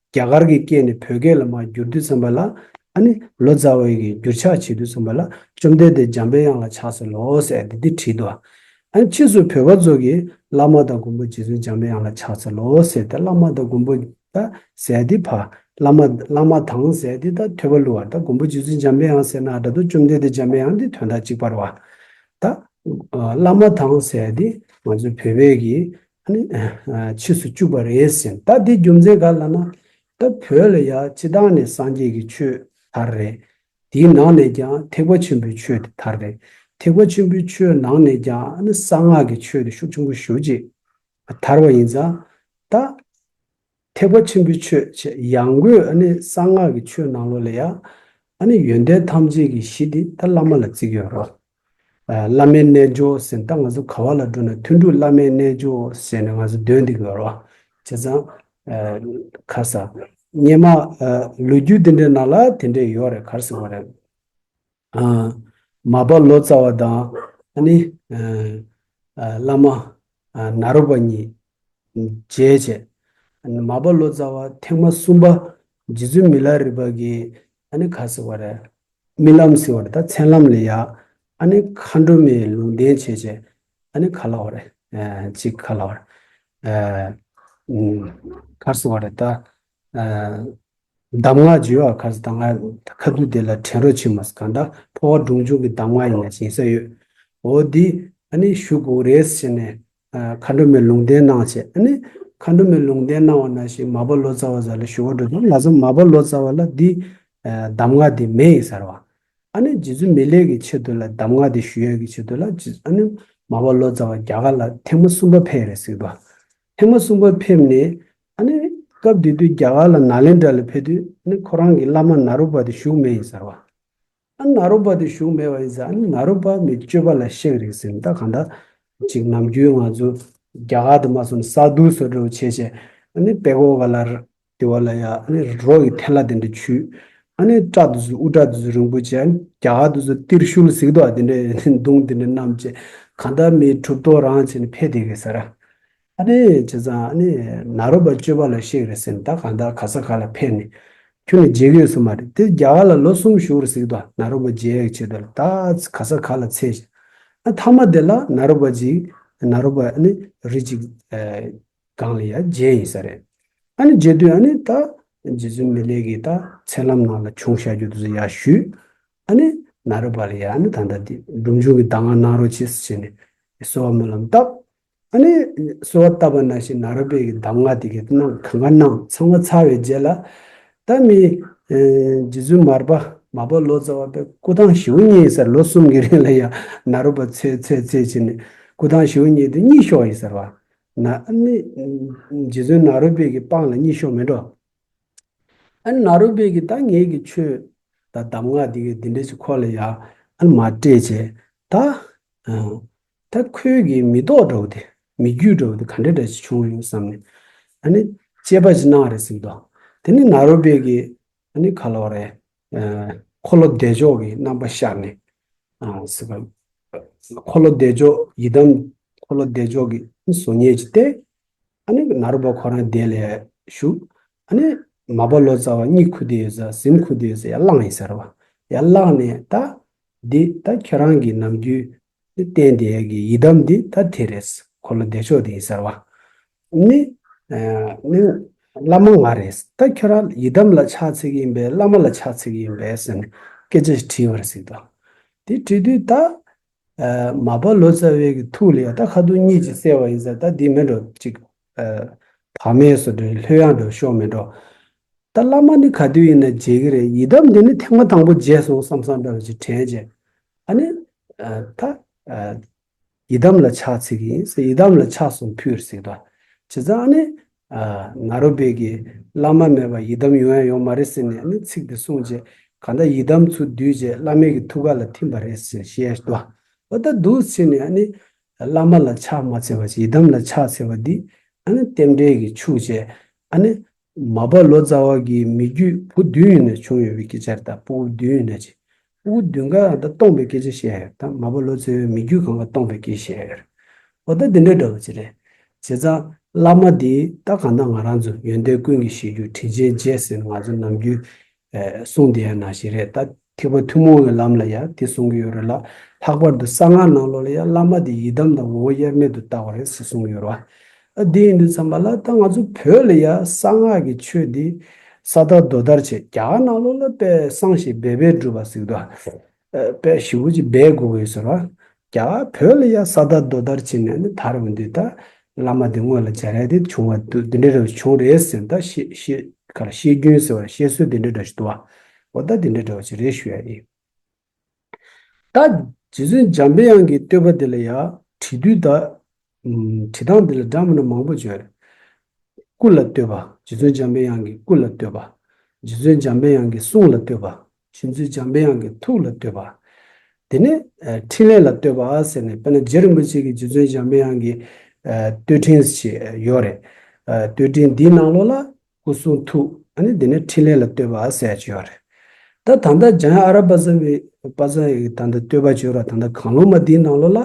རྒྱ་གར་གྱི་སྐད་ནས་བོད་སྐད་ལ་མར་བསྒྱུར་དུས་ཙམ་པ་ལ། ཨ་ནི་ལོ་ཙཱ་བ་ཡི་གི་འགྱུར་ཕྱག་བྱེད་དུས་ཙམ་པ་ལ་བཅོམ་ལྡན་འདས་འཇམ་པའི་དབྱངས་ལ་ཕྱག་འཚལ་ལོ་ཟེར་ཏེ་འདི་བྲིས་འདུག་ཨ་ནི་ཕྱིས་སུ་བོད་པ་ཚོ་གིས་བླ་མ་དང་མགོན་པོ་རྗེ་བཙུན་འཇམ་པའི་དབྱངས་ལ་ཕྱག་འཚལ་ལོ་ཟེར་ཏེ། བླ་མ་དང་མགོན་པོ་ད་ཟེར་འདི་ཕར་བླ་མ་བླ་མ་དང་ཟེར་འདི་ད་ཐོས་པ་བླུ་བ། ད་མགོན་པོ་རྗེ་བཙུན་འཇམ་པའི་དབྱངས་ཟེར་ན་འདྲ་འདུག་བཅོམ་ལྡན་འདས་འཇམ་པའི་དབྱངས་འདི་དོན་དག་གཅིག་པ་རེད་བ། ད་བླ་མ་དང་ཟེར་འདི་ང་ཚོའི་བོད་པའི་གི་ཨ་ནི་ཕྱིས་སུ་བཅུག་པ་རེད་ཟེར། ད་འདི་རྒྱུ་མཚན་ག་ལ་ན། ད་བོད་ལ་ཡ་སྤྱི་བཏང་ནས་སངས་རྒྱས་ཀྱི་ཆོས་དར་རེད། དེའི་ནང་ནས་ཀྱང་ཐེག་པ་ཆེན་པོའི་ཆོས་དེ་དར་རེད། ཐེག་པ་ཆེན་པོའི་ཆོས་ནང་ནས་ཀྱང་ཨ་ནི་གསང་སྔགས་ཀྱི་ཆོས་དེ་ཤུགས་ཆེན་པོ་ཞེ་ཅིག་དར་བ་ཡིན་ཙང་། ད་ཐེག་པ་ཆེན་པོའི་ཆོས་ཆེ་ཡང་སྒོས་ཨ་ནི་གསང་སྔགས་ཀྱི་ཆོས་ནང་ལོགས་ལ་ཡང་ཨ་ནི་ཡོན་ཏན་ཐམས་ཅད་ཀྱི་གཞི་དེ་ད་བླ་མ་ལ་བརྩི་གི་ཡོད་རེད། བླ་མའི་རྣལ་འབྱོར་ཟེར་ན་ད་ང་ཚོ་ག་བ་ལ་འགྲོ་ན་ཐུན་དྲུག་བླ་མའི་རྣལ་འབྱོར་ཟེར་ནས་ང་ཚོ་འདོན་འདི་གི་ཡོད་རེད་བ། བྱས་ཙང་ཁ་ས་སྔོན་མ་ལོ་རྒྱུས་འདི་འདྲའི་ནང་ལ་དེ་འདྲས་ཡོད་རེད། ག་རེ་ཟེར་བ་རེད། མར་པ་ལོ་ཙཱ་བ་དང་ཨ་ནི་བླ་མ་ནཱ་རོ་པ་གཉིས་མཇལ་བྱས། མར་པ་ལོ་ཙཱ་བ་ཐེངས་མ་གསུམ་པ་རྗེ་བཙུན་མི་ལ་རས་པ་གིས་ཨ་ནི་ག་ཟེར་བ་རེད། རྨི་ལམ་ཟེར་བ་རེད། ད་མཚན་ལམ་ལ་ཡ་ཨ་ནི་མཁའ་འགྲོ་མའི་ལུང་བསྟན་བྱས་བྱས་ཨ་ནི་ག་ལབ་པ་རེད། ཅིག་ག་ལབ་པ་རེད། ག་ཟེར་བ་རེད་ད། གདམས་ངག་བརྗོད་པ་ག་ཟེར་ད་ང་ཁ་ཐུག་དེ་ལ་དྲན་རོགས་བྱེད་མ་ཟེར། གང་ལྟར་འཕོ་བ་སྒྲུབ་འབྱུང་གི་གདམས་ངག་ཡིན་ན་ཅིང་ས་ཡོད། འོ་འདི་ཨ་ནི་ཞུ་དགོས་རེད་ཟེར་ནས་མཁའ་འགྲོ་མའི་ལུང་བསྟན་གནང་བྱས། ཨ་ནི་མཁའ་འགྲོ་མའི་ལུང་བསྟན་གནང་བ་ནང་བཞིན་མར་པ་ལོ་ཙཱ་བ་ཟེར་ལ་ཞུ་བ་འགྲོ་དུས་ལ་ཟེར་མར་པ་ལོ་ཙཱ་བ་ལ་འདི་གདམས་ངག་འདི་མེད་ཡིན་ཟེར་བ། ཨ་ནི་རྗེ་བཙུན་མི་ལས་ཀྱི་ཆེད་དུ་ལ་གདམས་ངག་འདི་ཞུ་ཡས་ཀྱི་ཆེད་དུ་ལ་ཨ་ནི་མར་པ་ལོ་ཙཱ་བ་རྒྱ་གར་ལ་ཐེངས་མ་གསུམ་པ་ཕེབས་རེད་ཟེར་གི་འདུག་ཐེངས་མ་གསུམ་པ་ཕེབས་ནས་ཨ་ནི་སྐབས་དེ་དུས་རྒྱ་གར་ལ་ནཱ་ལེནྡྲ་ལ་ཕེབས་དུས་ཨ་ནི་ཁོ་རང་གི་བླ་མ་ནཱ་རོ་པ་དེ་བཞུགས་མེད་ཡིན་ཟེར་བ། ཨ་ནཱ་རོ་པ་དེ་བཞུགས་མེད་པ་ཡིན་ཙང་ཨ་ནི་ནཱ་རོ་པ་མི་སྤྱོད་པ་ལ་གཤེགས་རེད་ཟེར་ནས། ད་གང་ལྟར་ཅིག་ནམ་རྒྱུན་ང་ཚོ་རྒྱ་གར་དུ་མ་སོང་ས་རྡུལ་བཟོ་འདྲ་བོ་བྱས་བྱས་ཨ་ནི་པད་ཀོ་ག་ལ་དེ་བ་ལ་ཡ་ཨ་ནི་རོ་ཡི་ཐལ་བ་དེ་འདྲ་ཆུས། ཨ་ནི་སྐྲ་དེ་ཚོ་དབུ་སྐྲ་དེ་ཚོ་རིང་པོ་བྱས། ཨ་ནི་རྒྱ་གར་དེ་ཚོ་ཏིར་ཤུལ་ཟེར་གི་འདུག་དེ་འདྲ་མདུང་དེ་འདྲ་བསྣམས་བྱས་གང་ལྟར་མི་གྲུབ་ཐོབ་རང་བྱས་ནས་ཕེབས་བསྡད་གི་ཟེར། ཨ་ནི་བྱས་ཙང་ཨ་ནི་ནཱ་རོ་པ་སྤྱོད་པ་ལ་གཤེགས་རེད་ཟེར་ནས། ད་གང་ལྟར་ག་ས་ག་ལ་ཕེབས་ནས་ཁྱོན་ནས་མཇལ་གི་ཡོད་ས་མ་རེད། དེ་རྒྱ་གར་ལ་ལོ་གསུམ་བཞུགས་རེད་ཟེར་གི་འདུག་ནཱ་རོ་པ་མཇལ་ཡག་ཆེད་དུ་ལ། ད་ག་ས་ག་ལ་ཚེ་ཞིག་ཨ་མཐའ་མ་དེ་ལ་ནཱ་རོ་པ་ཅིག་ནཱ་རོ་པ་ཨ་ནི་རི་ཅིག་སྒང་ལ་ཡ་མཇལ་ཡིན་ས་རེད། ཨ་ནི་མཇལ་དུས་ཨ་ནི་ད་རྗེ་བཙུན་མི་ལས་ཀྱི་ད་མཚན་ལམ་ནང་ལ་བྱུང་བཞག་རྒྱུ་དེ་ཚོ་ཡར་ཞུས། ཨ་ནི་ནཱ་རོ་པ་ལ་ཡ་ཨ་ནི་ད་ལྟ་འདི་སྒྲུབ་འབྱུང་གི་གདམས་ངག་གནང་རོགས་བྱེད་ཟེར་ནས་གསོལ་བ་སྨོན་ལམ་བཏབ། ཨ་ནི་གསོལ་བ་བཏབ་པ་ནང་བཞིན་ནཱ་རོ་པའི་གི་གདམས་ངག་དེ་གི་གནང་གང་ག་གནང་ཚང་མ་ཚར་བའི་རྗེས་ལ། ད་མི་རྗེ་བཙུན་མར་པ་མར་པ་ལོ་ཙཱ་བ་པའི་སྐུ་ཐང་ཞེ་པོ་རྙེད་ཡིན་ས་རེད། ལོ་གསུམ་གྱི་རིང་ལ་ཡ་ནཱ་རོ་པ་ཚེ་ཚེ་ཚེ་བྱས་ནས་སྐུ་ཐང་ཞེ་པོ་རྙེད་དུས་གཉིད་ཤོར་ཡིན་ས་རེད་བ། ན་ཨ་ནི་རྗེ་བཙུན་ནཱ་རོ་པའི་གི་པང་ལ་གཉིད་ཤོར་མེད་འགྲོ། ཨ་ནི་ནཱ་རོ་པའི་གི་ད་ངེད་ཀྱི་ཆོས་ད་གདམས་ངག་འདི་གི་འདི་འདྲ་ཞིག་ཁོ་ལ་ཡ་ཨ་ནི་མར་སྤྲད་བྱས། ད་ཨ་ད་ཁོའི་གི་མི་ཐོག་འདྲ་བོ་དེ་མི་རྒྱུད་འདྲ་བོ་དེ་ག་འདྲ་འདྲ་ཞིག་བྱུང་ཡོད་བསམ་ནས་ཨ་ནི་དཔྱད་པ་ཞིག་གནང་རེད་ཟེར་གི་འདུག་དེ་ནི་ནཱ་རོ་པའི་གི་ཨ་ནི་ག་ལབ་རེད། ཨ་འཁོར་ལོ་བདེ་མཆོག་གི་རྣམ་པ་ཤར་ནས་ཨ་ཟེར་གི། འཁོར་ལོ་བདེ་མཆོག་ཡི་དམ་འཁོར་ལོ་བདེ་མཆོག་གི་བཟོ་ཉེས་ཀྱི་སྟེ། ཨ་ནི་ནཱ་རོ་པ་ཁོ་རང་དེ་ལ་བཞུགས། ཨ་ནི་མར་པ་ལོ་ཙཱ་བ་གཉིད་ཁུག་བསྡད་ཡོད་ས་གཟིམ་ཁུག་བསྡད་ཡོད་ས་ཡར་བསླངས་ཡིན་ཟེར་བ། ཡར་བསླངས་ནས་ད་འདི་ད་ཁྱེད་རང་གི་ནམ་རྒྱུན་བསྟན་བསྡད་ཀྱི་ཡི་དམ་འདི་ད་དེ་རེད། འཁོར་ལོ་བདེ་མཆོག་དེ་ཡིན་ཟེར་བ། ནི་ནི་བླ་མ་ང་རེད། ད་ཁྱོད་རང་ཡི་དམ་ལ་ཕྱག་འཚལ་གྱི་ཡིན་པས་བླ་མ་ལ་ཕྱག་འཚལ་གྱི་ཡིན་པས་ཟེར་ནས་སྐད་ཆ་ཞིག་དྲིས་པ་རེད་ཟེར་གི་འདུག་དེ་དྲིས་དུས་ད་མར་པ་ལོ་ཙཱ་བའི་གི་ཐུགས་ལ་ཡ་ད་ཁ་ཐུག་གཉིད་ཅིག་སད་པ་ཡིན་ཟེར། ད་འདི་མེད་འགྲོ་ཅིག་བག་མེད་བཟོ་འདྲ་ལྷོད་ཡངས་འདྲ་ཤོར་མེད་འགྲོ། ད་བླ་མ་ནི་ག་དུས་ཡིན་ན་མཇལ་གི་རེད། ཡི་དམ་འདི་ནི་ཐེངས་མ་དང་པོ་མཇལ་སོང་བསམ་བསམ་འདྲ་བ་ཅིག་དྲན་བྱས། ཨ་ནི་ད་ཡི་དམ་ལ་ཕྱག་འཚལ་གྱི་ཡིན་ཟེར། ཡི་དམ་ལ་ཕྱག་གསུམ་ཕུལ་ཟེར་གི་འདུག་བྱས་ཙང་ཨ་ནི་ནཱ་རོ་པའི་གི་བླ་མ་མེད་པར་ཡི་དམ་ཡོང་ཡ་ཡོད་མ་རེད་ཟེར་ནས་ཨ་ནི་ཚིག་དེ་གསུངས་རྗེས་གང་ལྟར་ཡི་དམ་ཚུར་བསྡུས་རྗེས་བླ་མའི་གི་ཐུགས་ཀ་ལ་ཐིམ་པ་རེད་ཟེར་བཤད་འདུག་འོ་ད་འདུག་ཟེར་ནས་ཨ་ནི་བླ་མ་ལ་ཕྱག་མ་འཚལ་བ་ཞིག་ཡི་དམ་ལ་ཕྱག་འཚལ་བ་འདི་ཨ་ནི་རྟེན་འབྲེལ་གྱི་ཕྱུག་བྱས། ཨ་ནི་མར་པ་ལོ་ཙཱ་བ་གི་མི་རྒྱུད་བུ་བདུན་ཡིན་ན་བྱུང་ཡོད་པའི་སྐད་ཆ་རེད། ད་སྤུ་གུ་བདུན་ཡིན་ན་ཅི། སྤུ་གུ་བདུན་ག་ད་སྟོང་པའི་སྐད་ཆ་བཤད་ཡོད། ད་མར་པ་ལོ་ཙཱ་བའི་མི་རྒྱུད་གང་ག་སྟོང་པའི་སྐད་བཤད་ཡོད་རེད། འོ་ད་འདི་འདྲ་འདྲ་བོ་ཅིག་རེད། བྱས་ཙང་བླ་མ་འདི་ད་གང་ལྟར་ང་རང་ཚོ་ཡོན་ཏན་ཀུན་གྱི་གཞིར་གྱུར་དྲིན་ཅན་རྗེ་ཟེར་ནས་ང་ཚོ་ནམ་རྒྱུན་ཨེ་གསུང་བསྡད་ཡ་ནང་བཞིན་རེད། ད་ཐེག་པ་ཐུན་མོང་གི་ལམ་ལ་ཡང་དེ་གསུང་གི་ཡོད་རེད་ལ། ལྷག་པར་དུ་གསང་སྔགས་ནང་ལོགས་ལ་ཡང་བླ་མ་འདི་ཡི་དམ་དང་ངོ་བོ་དབྱེར་མེད་དུ་ལྟ་བ་རེད་ཟེར་གསུང་གི་ཡོད་རེད་བ། ཨ་འདི་ཡིན་དུས་ཙམ་པ་ལ་ད་ང་ཚོ་བོད་ལ་ཡང་གསང་སྔགས་ཀྱི་ཆོས་འདི་ས་བདག་རྡོ་དར་ཆེ། རྒྱ་གར་ནང་ལོགས་ལ་དཔེ་གསང་ཞིང་སྦས་པས་སྒྲུབ་པ་ཟེར་གི་འདུག་དཔེ་ཞེ་པོ་ཅིག་སྦས་དགོས་ཀྱི་ཡོད་ཟེར་བ། རྒྱ་གར་བོད་ལ་ཡང་ས་བདག་རྡོ་དར་བྱས་ནས་ནི་དར་བ་འདི་ད་བླ་མ་འདི་སྔོན་ལ་སྦྱར་ཡ་དེ་བྱུང་བ་འདུག་འདི་འདྲ་འདྲ་བ་བྱུང་རེད་ཟེར། ད་བཤད་བཤད་ག་ལ་བཤད་རྒྱུན་ཟེར་བ་བཤད་སྲོལ་འདི་འདྲ་འདྲ་ཞིག་འདུག་བ། འོ་ད་འདི་འདྲ་འདྲ་བ་ཞིག་རེད་ཞུ་ཡ་ཡིན། ད་རྗེ་བཙུན་འཇམ་པའི་དབྱངས་ཀྱི་བསྟོད་པ་འདི་ལ་ཡང་བྲིས་དུས་ད་ཨུམ་བྲིས་སྟངས་འདི་ལ་འདྲ་མི་འདྲ་མང་པོ་བརྗོད་རེད། སྐུ་ལ་བསྟོད་པ། རྗེ་བཙུན་འཇམ་པའི་དབྱངས་ཀྱི་སྐུ་ལ་བསྟོད་པ། རྗེ་བཙུན་འཇམ་པའི་དབྱངས་ཀྱི་གསུང་ལ་བསྟོད་པ། རྗེ་བཙུན་འཇམ་པའི་དབྱངས་ཀྱི་ཐུགས་ལ་བསྟོད་པ། དེ་ནས་ཨ་ཕྲིན་ལས་ལ་བསྟོད་པ་ཟེར་ནས་དཔེར་ན་རྗེ་རིན་པོ་ཆེ་གིས་རྗེ་བཙུན་འཇམ་པའི་དབྱངས་ཀྱི་ཨ་བསྟོད་ཕྲེང་ཞིག་ཡོད་རེད། ཨ་བསྟོད་ཕྲེང་འདིའི་ནང་ལོགས་ལ་སྐུ་གསུང་ཐུགས་ཨ་ནི་དེ་ནས་ཕྲིན་ལས་ལ་བསྟོད་པ་ཟེར་ཡ་ཅིག་ཡོད་རེད། ད་ད་ལྟ་འཇམ་དབྱངས་ཨ་ར་པ་ཙ་བའི་པ་ཙ་ཡི་ད་ལྟ་བསྟོད་པ་བརྗོད་ར་ད་ལྟ་གང་བློ་མ་འདིའི་ནང་ལོགས་ལ་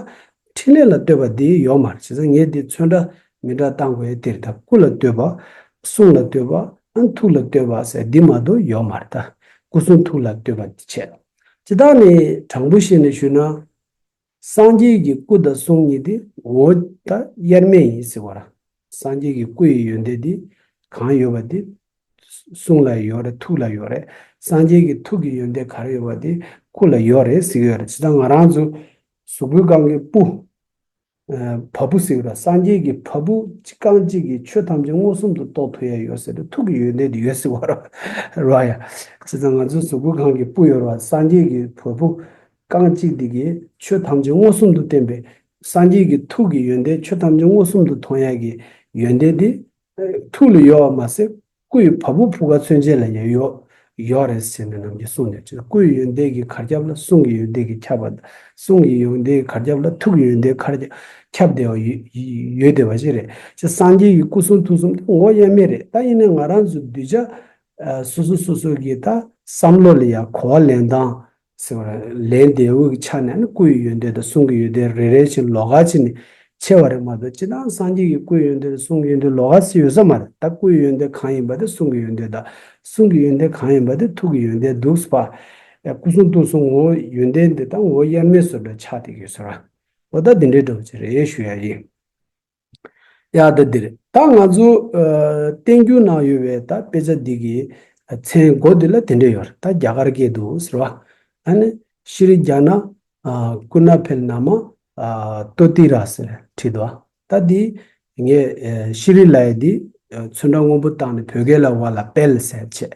ཕྲིན་ལས་ལ་བསྟོད་པ་འདི་ཡོད་མ་རེད། བྱས་ཙང་ངས་འདི་ཚོན་ཁྲ་མི་འདྲ་བཏང་དགོས་ཡ་དེ་རེད། ད་སྐུ་ལ་བསྟོད་པ། གསུང་ལ་བསྟོད་པ། ཨ་ཐུགས་ལ་བསྟོད་པ་ཟེར་འདི་མ་གཏོགས་ཡོད་མ་རེད། ད་སྐུ་གསུང་ཐུགས་ལ་བསྟོད་པ་འདི་བྱས། ཇི་ལྟར་ནི་དྲང་པོ་བཤད་ནས་ཞུས་ན། སངས་རྒྱས་ཀྱི་སྐུ་དང་གསུང་གཉིས་དེ་ངོ་བོ་ད་དབྱེར་མེད་ཡིན་ཟེར་བ་ར། སངས་རྒྱས་ཀྱི་སྐུ་ཡི་ཡོན་ཏན་དེ་གང་ཡོད་པ་དེ་གསུང་ལ་ཡོད་རེད། ཐུགས་ལ་ཡོད་རེད། སངས་རྒྱས་ཀྱི་ཐུགས་ཀྱི་ཡོན་ཏན་ག་རེ་ཡོད་པ་དེ་སྐུ་ལ་ཡོད་རེད་ཟེར་གྱི་ཡོད་རེད། ཇི་ལྟར་ང་རང་ཚོ་གཟུགས་པོའི་རྐང་གི་སྤུ། ཨ་བ་སྤུ་ཟེར་གྱི་ར། སངས་རྒྱས་ཀྱི་བ་སྤུ་གཅིག་རྐང་གཅིག་གིས་ཆོས་ཐམས་ཅད་མངོན་སུམ་དུ་རྟོགས་ཐུབ་ཡ་ཡོད་ཟེར་ཏེ་ཐུགས་ཀྱི་ཡོན་ཏན་དེ་ཡོད་ཟེར་བ་ར། ར་ཡ། བྱས་ཙང་ང་ཚོའི་གཟུགས་པོའི་རྐང་གི་སྤུ་ཡོད་ར། སངས་རྒྱས་ཀྱི་བ་སྤུ། རྐང་གཅིག་འདི་གིས་ཆོས་ཐམས་ཅད་མངོན་སུམ་དུ་བསྟན་པའི་སངས་རྒྱས་ཀྱི་ཐུགས་ཀྱི་ཡོན་ཏན་ཆོས་ཐམས་ཅད་མངོན་སུམ་དུ་མཐོང་ཡ་གི་ཡོན་ཏན་འདི་ཐུགས་ལ་ཡོད་པ་མ་ཟད་སྐུ་ཡི་བ་སྤུ་ཕུང་ཁ་ཚུན་ཆད་ལ་ཡང་ཡོད་ཡོད་རེད་ཟེར་ནས་ནམ་རྒྱུན་གསུངས་ནས་བྱས། སྐུ་ཡི་ཡོན་ཏན་གྱིས་གར་ཁྱབ་ལ་གསུང་གི་ཡོན་ཏན་གྱིས་ཁྱབ་པ་དང་། གསུང་གི་ཡོན་ཏན་གྱིས་གར་ཁྱབ་ལ་ཐུགས་ཀྱི་ཡོན་ཏན་གྱིས་ཁྱབ་བསྡད་པ་ཡོད་ཡོད་བསྡད་པ་ཞིག་རེད། ཅེས་སངས་རྒྱས་ཀྱི་སྐུ་གསུང་ཐུགས་གསུམ་དེ་ངོ་བོ་དབྱེར་མེད་རེད། ད་ཡིན་ནའི་ང་རང་ཚོ་གདུལ་བྱ་ཨ་སོ་སོ་སོ་སོ་གི་ད་བསམ་བློ་ལ་ཡང་གོ་བ་ལེན་སྟངས་ཟེར་བ་ལེན་བདེ་བོ་གི་ཆ་ནས་ནི་སྐུ་ཡི་ཡོན་ཏན་དང་གསུང་གི་ཡོན་ཏན་རེ་རེ་བཞིན་ལོགས་ཀ་བྱས་ནས་ཕྱེ་བ་རེད་མ་གཏོགས། སྤྱིར་བཏང་སངས་རྒྱས་ཀྱི་སྐུ་ཡི་ཡོན་ཏན་དང་གསུང་གི་ཡོན་ཏན་ལོགས་ཀ་ཟེར་ཡོད་ས་མ་རེད། ད་སྐུ་ཡི་ཡོན་ཏན་གང་ཡིན་པ་དེ་གསུང་གི་ཡོན་ཏན་དང་། གསུང་གི་ཡོན་ཏན་གང་ཡིན་པ་དེ་ཐུགས་ཀྱི་ཡོན་ཏན་འདུག་ཟེར་བ། སྐུ་གསུང་ཐུགས་གསུམ་ངོ་བོ་ཡོན་ཏན་དེ་དག་ངོ་བོ་དབྱེར་མེད་བཟོ་འདྲ་ཆགས་བསྡད་ཀྱི་ཡོད་ས་རེད། འོ་ད་འདི་འདྲའི་འདྲ་བོ་ཅིག་རེད་ཞུ་ཡ་ཡིན། ཡ་ད་འདིར་ད་ང་ཚོ་ཨ་བསྟན་འགྱུར་ནང་ཡོད་པའི་ད་དཔེ་ཆ་འདི་གི་མཚན་མགོ་འདི་ལ་དེ་འདྲ་ཡོད་རེད། ད་རྒྱ་གར་སྐད་དུ་ཟེར་བ། ཨ་ནི་ཤྲཱི་རྒྱ་ན་ཨ་ཀུ་ན་ཕེལ་ན་མ་ཨ་ཏོ་ཏི་ར་ཟེར་བྲིས་འདུག་ད་འདི་ངས་ཨ་ཤྲཱི་ལབ་ཡ་འདི་ཨ་ཚོན་ཁྲ་སྔོན་པོ་བཏང་ནས་བོད་སྐད་ལ་བ་ལ་པེལ་ཟེར་བྱས།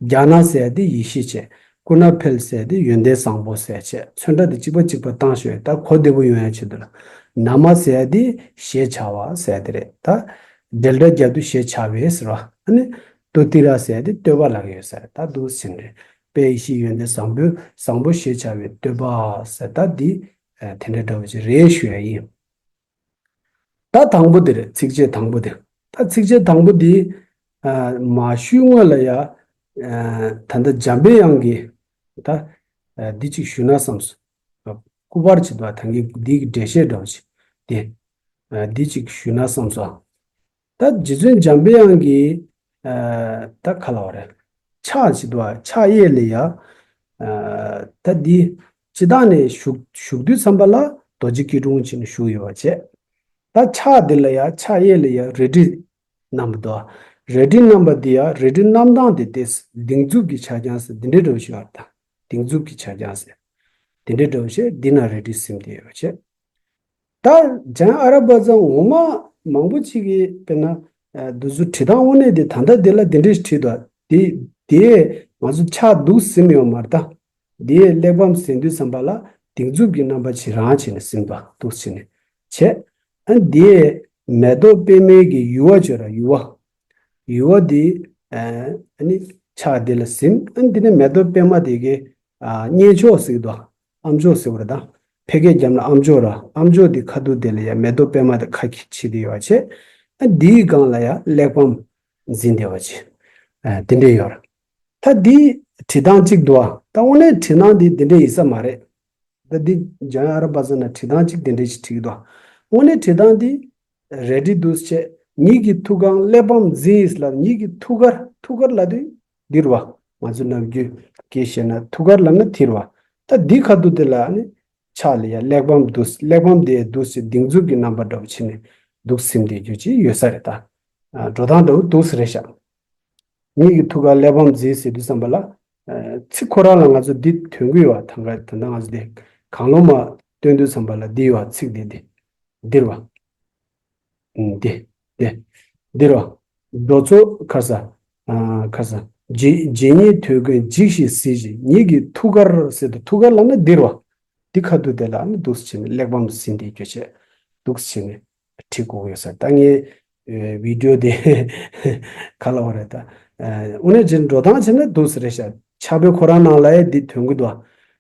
རྒྱ་ན་ཟེར་ཡ་འདི་ཡེ་ཤེས་བྱས། ཀུ་ན་ཕེལ་ཟེར་དེ་ཡོན་ཏན་བཟང་པོ་ཟེར་བྱས། ཚོན་ཁྲ་དེ་གཅིག་པ་གཅིག་པ་བཏང་ཞོག་ད་གོ་བདེ་པོ་ཡོང་ཡ་ཆེད་དུ་ལ། ན་མ་ཟེར་དེ་ཞེས་བྱ་བ་ཟེར་དེ་རེད། ད་འབྲེལ་སྒྲ་རྒྱབ་དུས་ཞེས་བྱ་བའི་ཟེར་བ། ཨ་ནི་ཏོ་ཏི་ར་ཟེར་དེ་བསྟོད་པ་ལབ་ཀྱི་ཡོད་ཟེར། ད་འདུག་ཟིན་རེད། དཔལ་ཡེ་ཤེས་ཡོན་ཏན་བཟང་པོའི་བཟང་པོ་ཞེས་བྱ་བའི་བསྟོད་པ་ཟེར། ད་འདི་དེ་འདྲ་འདྲ་བོ་ཅིག་རེད་ཞུ་ཡ་ཡིན། ད་དང་པོ་དེ་རེད། ཚིགས་བཅད་དང་པོ་དེ། ད་ཚིགས་བཅད་དང་པོ་དེ་ཨ་མ་ཞུས་སྔོན་ལ་ཡ་ཨ་ད་ལྟ་འཇམ་པའི་དབྱངས་ཀྱིས་ད་ཨ་འདི་གཅིག་ཞུས་ན་བསམ་སོང་། སྐུ་པར་ཅིག་འདུག་ད་གིན་འདི་གི་འགྲེལ་བཤད་འདྲ་བོ་ཅིག་དེ་ཨ་འདི་གཅིག་ཞུས་ན་བསམ་སོང་། ད་རྗེ་བཙུན་འཇམ་པའི་དབྱངས་ཀྱིས་ཨ་ད་ག་ལབ་རེད། ཕྱག་ཅིག་འདུག་ཕྱག་གཡས་ལ་ཡ་ཨ་ད་འདི་སྤྱིར་བཏང་ནས་བཞུགས་བཞུགས་དུས་ཙམ་པ་ལ་རྡོ་རྗེ་སྐྱིལ་ཀྲུང་བྱས་ནས་བཞུགས་ཡོད་པ་བྱས། ད་ཕྱག་འདི་ལ་ཡ་ཕྱག་གཡས་ལ་ཡ་རལ་གྲི་བསྣམས་པ་འདུག་རལ་གྲི་བསྣམས་པ་འདི་ཡ་རལ་གྲི་བསྣམས་སྟངས་དེ་ཏོག་ཙམ་སྡིགས་མཛུབ་ཀྱི་ཕྱག་རྐྱང་ཟེར་འདི་འདྲའི་འདྲ་བོ་ཞིག་ཡོད་རེད། ད་སྡིགས་མཛུབ་ཀྱི་ཕྱག་རྐྱང་ཟེར་འདི་འདྲའི་འདྲ་བོ་ཞིག་འདི་ན་རལ་གྲི་ཟིན་བསྡད་ཡོད་པ་བྱས། ད་འཇམ་ཨ་ར་པ་ཙ་ངོ་མ་མང་པོ་ཅིག་གིས་དཔེར་ན་ཨ་འདི་ཚོ་བྲིས་སྟངས་དངོས་གནས་དེ་ད་ལྟ་འདི་ལ་འདི་འདྲ་ཞིག་བྲིས་འདུག་དེ་དེ་ང་ཚོ་ཕྱག་འདུག་ཟིན་ཡོད་མ་རེད་ད། དེའི་གླེགས་བམ་ཟིན་དུས་ཙམ་པ་ལ་སྡིགས་མཛུབ་ཀྱི་རྣམ་པ་ཇེ་རིང་བྱས་ནས་ཟིན་པ་འདུག་བྱས་ནས་བྱས། ཨ་དེའི་མེ་ཏོག་པད་མའི་གི་ཡུ་བ་བརྗོད་ར་ཡུ་བ། ཡུ་བ་དེ་ཨ་ནི་ཕྱག་དེ་ལ་ཟིན། ཨ་ནི་དེ་ནས་མེ་ཏོག་པད་མ་དེ་གི་ཨ་གཉེན་མཆོག་ཟེར་གི་འདུག་ཨམ་ཅོག་ཟེར་བ་རེད་ད། ཕལ་སྐད་རྒྱབ་ན་ཨམ་ཅོག་ར། ཨམ་ཅོག་དེ་ཁ་ཐུག་དེ་ལ་ཡ་མེ་ཏོག་པད་མ་དེ་ཁ་ཁྱེར་བྱས་དེ་ཡོད་པ་བྱས། ཨ་དེའི་སྒང་ལ་ཡ་གླེགས་བམ་འཛིན་བསྡད་པ་བྱས། ཨ་དེ་འདྲས་ཡོད་རེད། ད་འདི་བྲིས་སྟངས་གཅིག་འདུག་ཨ། ད་དངོས་གནས་བྲིས་སྟངས་འདི་འདི་འདྲ་ཡིན་ས་མ་རེད། ད་འདི་འཇམ་དབྱངས་ཨ་ར་པ་ཙ་ན་བྲིས་སྟངས་གཅིག་འདི་འདྲ་ཞིག་བྲིས་ཀྱི་འདུག་ཨ། དངོས་གནས་བྲིས་སྟངས་འདི་ རལ་གྲི་འདུག་སེ་བྱས། ཉིད་ཀྱི་ཐུགས་ཀར་གླེགས་བམ་གཟིགས་ལ། ཉིད་ཀྱི་ཐུགས་ཀར། ཐུགས་ཀར་ལབ་དུས་འདི་རེད་བ། ང་ཚོ་ནམ་རྒྱུན་སྐད་བཤད་ན་ཐུགས་ཀར་ལབ་ན་འདི་རེད་བ། ད་འདི་ཁ་ཐུག་དེ་ལ་ནི་ཕྱག་ལ་ཡ་གླེགས་བམ་འདུག་གླེགས་བམ་དེ་འདུག་སེ་སྡིགས་མཛུབ་ཀྱི་རྣམ་པ་འདྲ་པོ་བྱས་ནས་འདུག་སེ་ཟིན་བསྡད་རྒྱུ་ཅིག་ཡོད་ས་རེད་ད། ཨ། འགྲོ་སྟངས་འདྲ་པོ་འདུག་སེ་རེད་ཤག་ཉིད་ཀྱི་ཐུགས་ཀར་གླེགས་བམ་གཟིགས་ཟེར་དུས་ཙམ་པ་ལ། ཨ། ཚིག་ཁོ་རང་ལ་ང་ཚོ་འདི་ཐོན་གྱི་ཡོད་པ། ད་ག་ད་ལྟ་ང་ཚོ་འདི་གང་བློ་མ་བཏོན་དུས་ཙམ་པ་ལ་འདི་ཡོད་པ། ཚིག་འདི་འདི་འདི་རེད་བ། ཨུམ། འདི་འདི་འདི་རེད་བ། འགྲོ་ཚོགས་ཁ་ས། ཨ། ཁ་ས། རྗེ་རྗེ་ཉིད་ཐོད་རྒལ་འཇིགས་ཤིང་གཟིར་ཞིང་། ཉིད་ཀྱི་ཐུགས་ཀར་ཟེར་དུས་ཐུགས་ཀར་ལབ་ན་འདི་རེད་བ། འདི་ཁ་ཐུག་དེ་ལ་ནི་འདུག་སེ་བྱས་ནས་གླེགས་བམ་ཟིན་བསྡད་རྒྱུ་བྱས། འདུག་སེ་བྱས་ནས་བྲིས་དགོས་ཀྱི་ཡོད་ས། ད་ངའི་ཨེ་བི་ཌིའོ་དེ་ག་ལབ་དགོས་རེད་ད། ཨ། དངོས་གནས་བྱས་ན་འགྲོ་སྟངས་བྱས་ན་འདུག་སེ་རེད་ཤག་ཕྱག་དཔེ་ཁོ་རང་ནང་ལ་ཡང་འདི་ཐོན་གྱི་འདུག་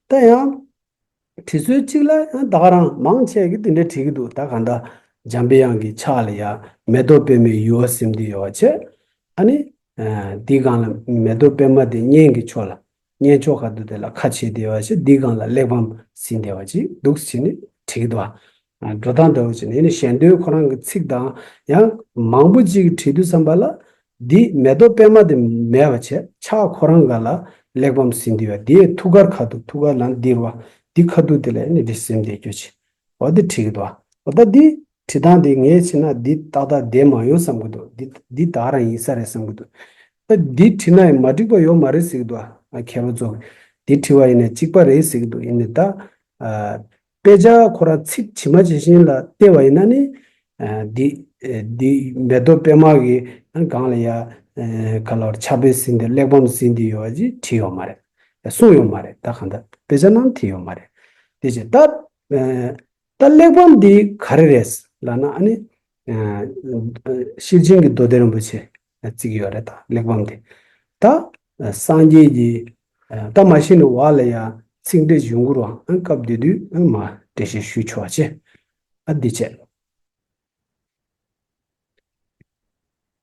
ད་ཡང་བྲིས་སྲོལ་གཅིག་ལ་ཡང་ད་ག་རང་མང་ཆེ་གིས་འདི་འདྲ་བྲིས་ཀྱི་འདུག་ད་གང་ལྟར་འཇམ་པའི་དབྱངས་ཀྱི་ཕྱག་ལ་ཡ་མེ་ཏོག་པདྨའི་ཡུ་བ་ཟིན་བསྡད་ཡོད་པ་བྱས། ཨ་ནི། ཨ། འདིའི་སྒང་ལ་མེ་ཏོག་པདྨ་དེ་སྙན་གྱི་ཕྱོགས་ལ། སྙན་ཕྱོགས་ཁ་ཐུག་དེ་ལ་ཁ་ཕྱེ་བསྡད་པ་བྱས། འདིའི་སྒང་ལ་གླེགས་བམ་ཟིན་བསྡད་པ་ཅིག་འདུག་སེ་བྱས་ནས་བྲིས་ཀྱི་འདུག་ཨ། འགྲོ་སྟངས་འདྲ་པོ་བྱས་ནས། ཡིན་ནའི་ཞལ་འདོན་ཁོ་རང་གི་ཚིག་དང་ཡང་མང་པོ་ཅིག་བྲིས་དུས་ཙམ་པ་ལ། འདི་མེ་ཏོག་པདྨ་དེ་མེད་པ་བྱས། ཕྱག་ཁོ་རང་སྒང་ལ་གླེགས་བམ་ཟིན་བསྡད་པ། འདིའི་ཐུགས་ཀར་ཁ་ཐུག་ཐུགས་ཀར་ལབ་ན་འདི་རེད་བ། འདི་ཁ་ཐུག་དེ་ལ་ནི་འདི་ཟིན་བསྡད་རྒྱུ་བྱས། འོ་འདི་བྲིས་ཀྱི་འདུག་འོ་ད་འདི་བྲིས་སྟངས་དེ་ངས་བྱས་ན་འདི་ཏག་ཏག་བསྡད་མ་ཡོང་བསམ་གྱི་འདུག་འདི་འདི་ད་ག་རང་ཡིན་ས་རེད་བསམ་གྱི་འདུག་ད་འདི་བྲིས་ན་ཡང་མ་འགྲིག་པ་ཡོད་མ་རེད་ཟེར་གྱི་འདུག་ཨ། མཁས་པ་ཚོ་འདི་བྲིས་པ་ཡིན་ན་གཅིག་པ་རེད་ཟེར་གྱི་འདུག་ཡིན་ནའི་ད། ཨ། དཔེ་ཆ་ཁོ་རང་ཚིག་ཇི་མ་ཇི་བཞིན་ལ་བལྟས་པ་ཡིན་ན་ནི། ཨ། འདི་ཨ། འདི་མེ་ཏོག་པདྨ་གི་སྒང་ལ་ཡ། ཨ། ག་ལབ་དགོས་རེད། ཕྱག་དཔེ་ཟིན་བསྡད། གླེགས་བམ་ཟིན་བསྡད་ཡོད་པ་ཅིག་བྲིས་ཡོད་མ་རེད། གསུངས་ཡོད་མ་རེད། ད་གང་ལྟར་དཔེ་ཆ་ནང་བྲིས་ཡོད་མ་རེད། དེ་བྱས་ད། ཨ། ད་གླེགས་བམ་འདི་ག་རེ་རེད་ལབ་ན། ཨ་ནི། ཨ། ཤེར་ཕྱིན་གྱི་མདོ་སྡེ་རིན་པོ་ཆེ་བརྩི་གི་ཡོད་རེད། ད་གླེགས་བམ་འདི། ད་སངས་རྒྱས་ཀྱི། ཨ། ད་མ་གཞི་ནས་འོག་ལ་ཡང་ཚིག་འགྲེལ་ཡོང་གི་རེད་བ། ཨ། སྐབས་དེ་དུས་ཨ་མ་འགྲེལ་བཤད་ཞུས་ཆོག་པ་བྱས། ཨ། འདི་བྱས།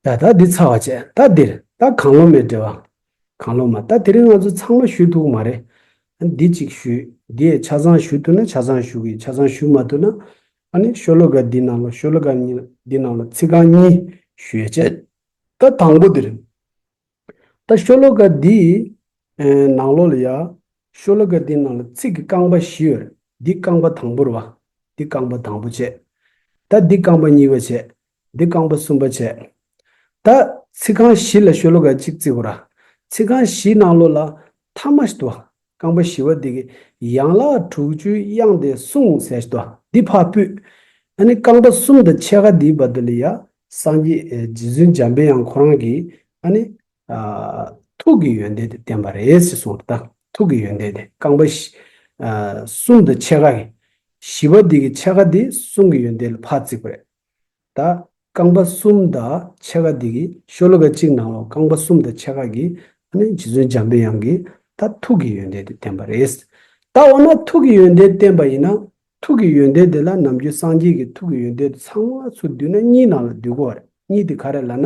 ད་ད་འདི་ཚར་བ་བྱས། ད་འདིར་ད་གང་བློ་མའི་འགྲེལ་པ། གང་བློ་མ། ད་དེ་རིང་ང་ཚོ་ཚང་མ་ཞུ་ཐུབ་ཀྱི་མ་རེད། ཨ། འདི་གཅིག་ཞུས། འདི་ཡས་ཆ་ཚང་ཞུ་ཐུབ་ན་ཆ་ཚང་ཞུ་གི། ཆ་ཚང་ཞུ་མ་ཐུབ་ན། ཨ་ནི་ཤོ་ལོ་ཀ་འདི་ནང་ལོགས། ཤོ་ལོ་ཀ་གཉིས་འདི་ནང་ལོགས་ཚིག་རྐང་གཉིས་ཞུ་ཡས་བྱས། ད་དང་པོ་འདིར། ད་ཤོ་ལོ་ཀ་འདིའི་ཨེ་ནང་ལོགས་ལ་ཡ། ཤོ་ལོ་ཀ་འདིའི་ནང་ལ་ཚིག་གི་རྐང་པ་བཞི་ཡོད་རེད། འདི་རྐང་པ་དང་པོ་རེད་བ། འདི་རྐང་པ་དང་པོ་བྱས། ད་འདི་རྐང་པ་གཉིས་པ་བྱས། འདི་རྐང་པ་གསུམ་པ་བྱས། ད་ཚིག་རྐང་བཞི་ལ་ཤོ་ལོ་ཀ་གཅིག་བརྩི་དགོས་ར། ཚིག་རྐང་བཞི་ནང་ལོགས་ལ་ཐ་མ་ཞིག་འདུག་བ། རྐང་པ་བཞི་པ་འདི་གི་ཡན་ལག་དྲུག་ཅུའི་དབྱངས་དེ་གསུངས་ཟེར་ཞིག་འདུག་བ། འདི་ཕར་ཕུད། ཨ་ནི་རྐང་པ་གསུམ་དང་ཕྱེད་ཀ་འདིའི་བར་དུ་ལ་ཡ། སངས་རྒྱས་ཨེ་རྗེ་བཙུན་འཇམ་པའི་དབྱངས་ཁོ་རང་གིས་ཨ་ནི། ཨ། ཐུགས་ཀྱི་ཡོན་ཏན་དེ་བསྟན་པ་རེད་ཟེར་གསུངས་པ་དང་། ཐུགས་ཀྱི་ཡོན་ཏན་དེ་རྐང་པ་བཞི། ཨ། གསུམ་དང་ཕྱེད་ཀ་གི། བཞི་པ་འདི་གི་ཕྱེད་ཀ་འདི་གསུང་གི་ཡོན་ཏན་ལ་ཕར་བརྩི་དགོས་རེད། ད་རྐང་པ་གསུམ་དང་ཕྱེད་ཀ་འདི་གི། ཤོ་ལོ་ཀ་གཅིག་ནང་ལོགས་རྐང་པ་གསུམ་དང་ཕྱེད་ཀ་གི། ཨ་ནི་རྗེ་བཙུན་འཇམ་པའི་དབྱངས་ཀྱིས་ད་ཐུགས་ཀྱི་ཡོན་ཏན་དེ་བསྟན་པ་རེད། ད་འོ་ན་ཐུགས་ཀྱི་ཡོན་ཏན་བསྟན་པ་ཡིན་ན། ཐུགས་ཀྱི་ཡོན་ཏན་དེ་ལ་ནམ་རྒྱུན་སངས་རྒྱས་ཀྱི་ཐུགས་ཀྱི་ཡོན་ཏན་དེ་ཚང་མ་ཚུར་བསྡུས་ན་གཉིས་ནང་ལ་བསྡུ་དགོས་པ་རེད། གཉིས་དེ་ག་རེ་ལབ་ན།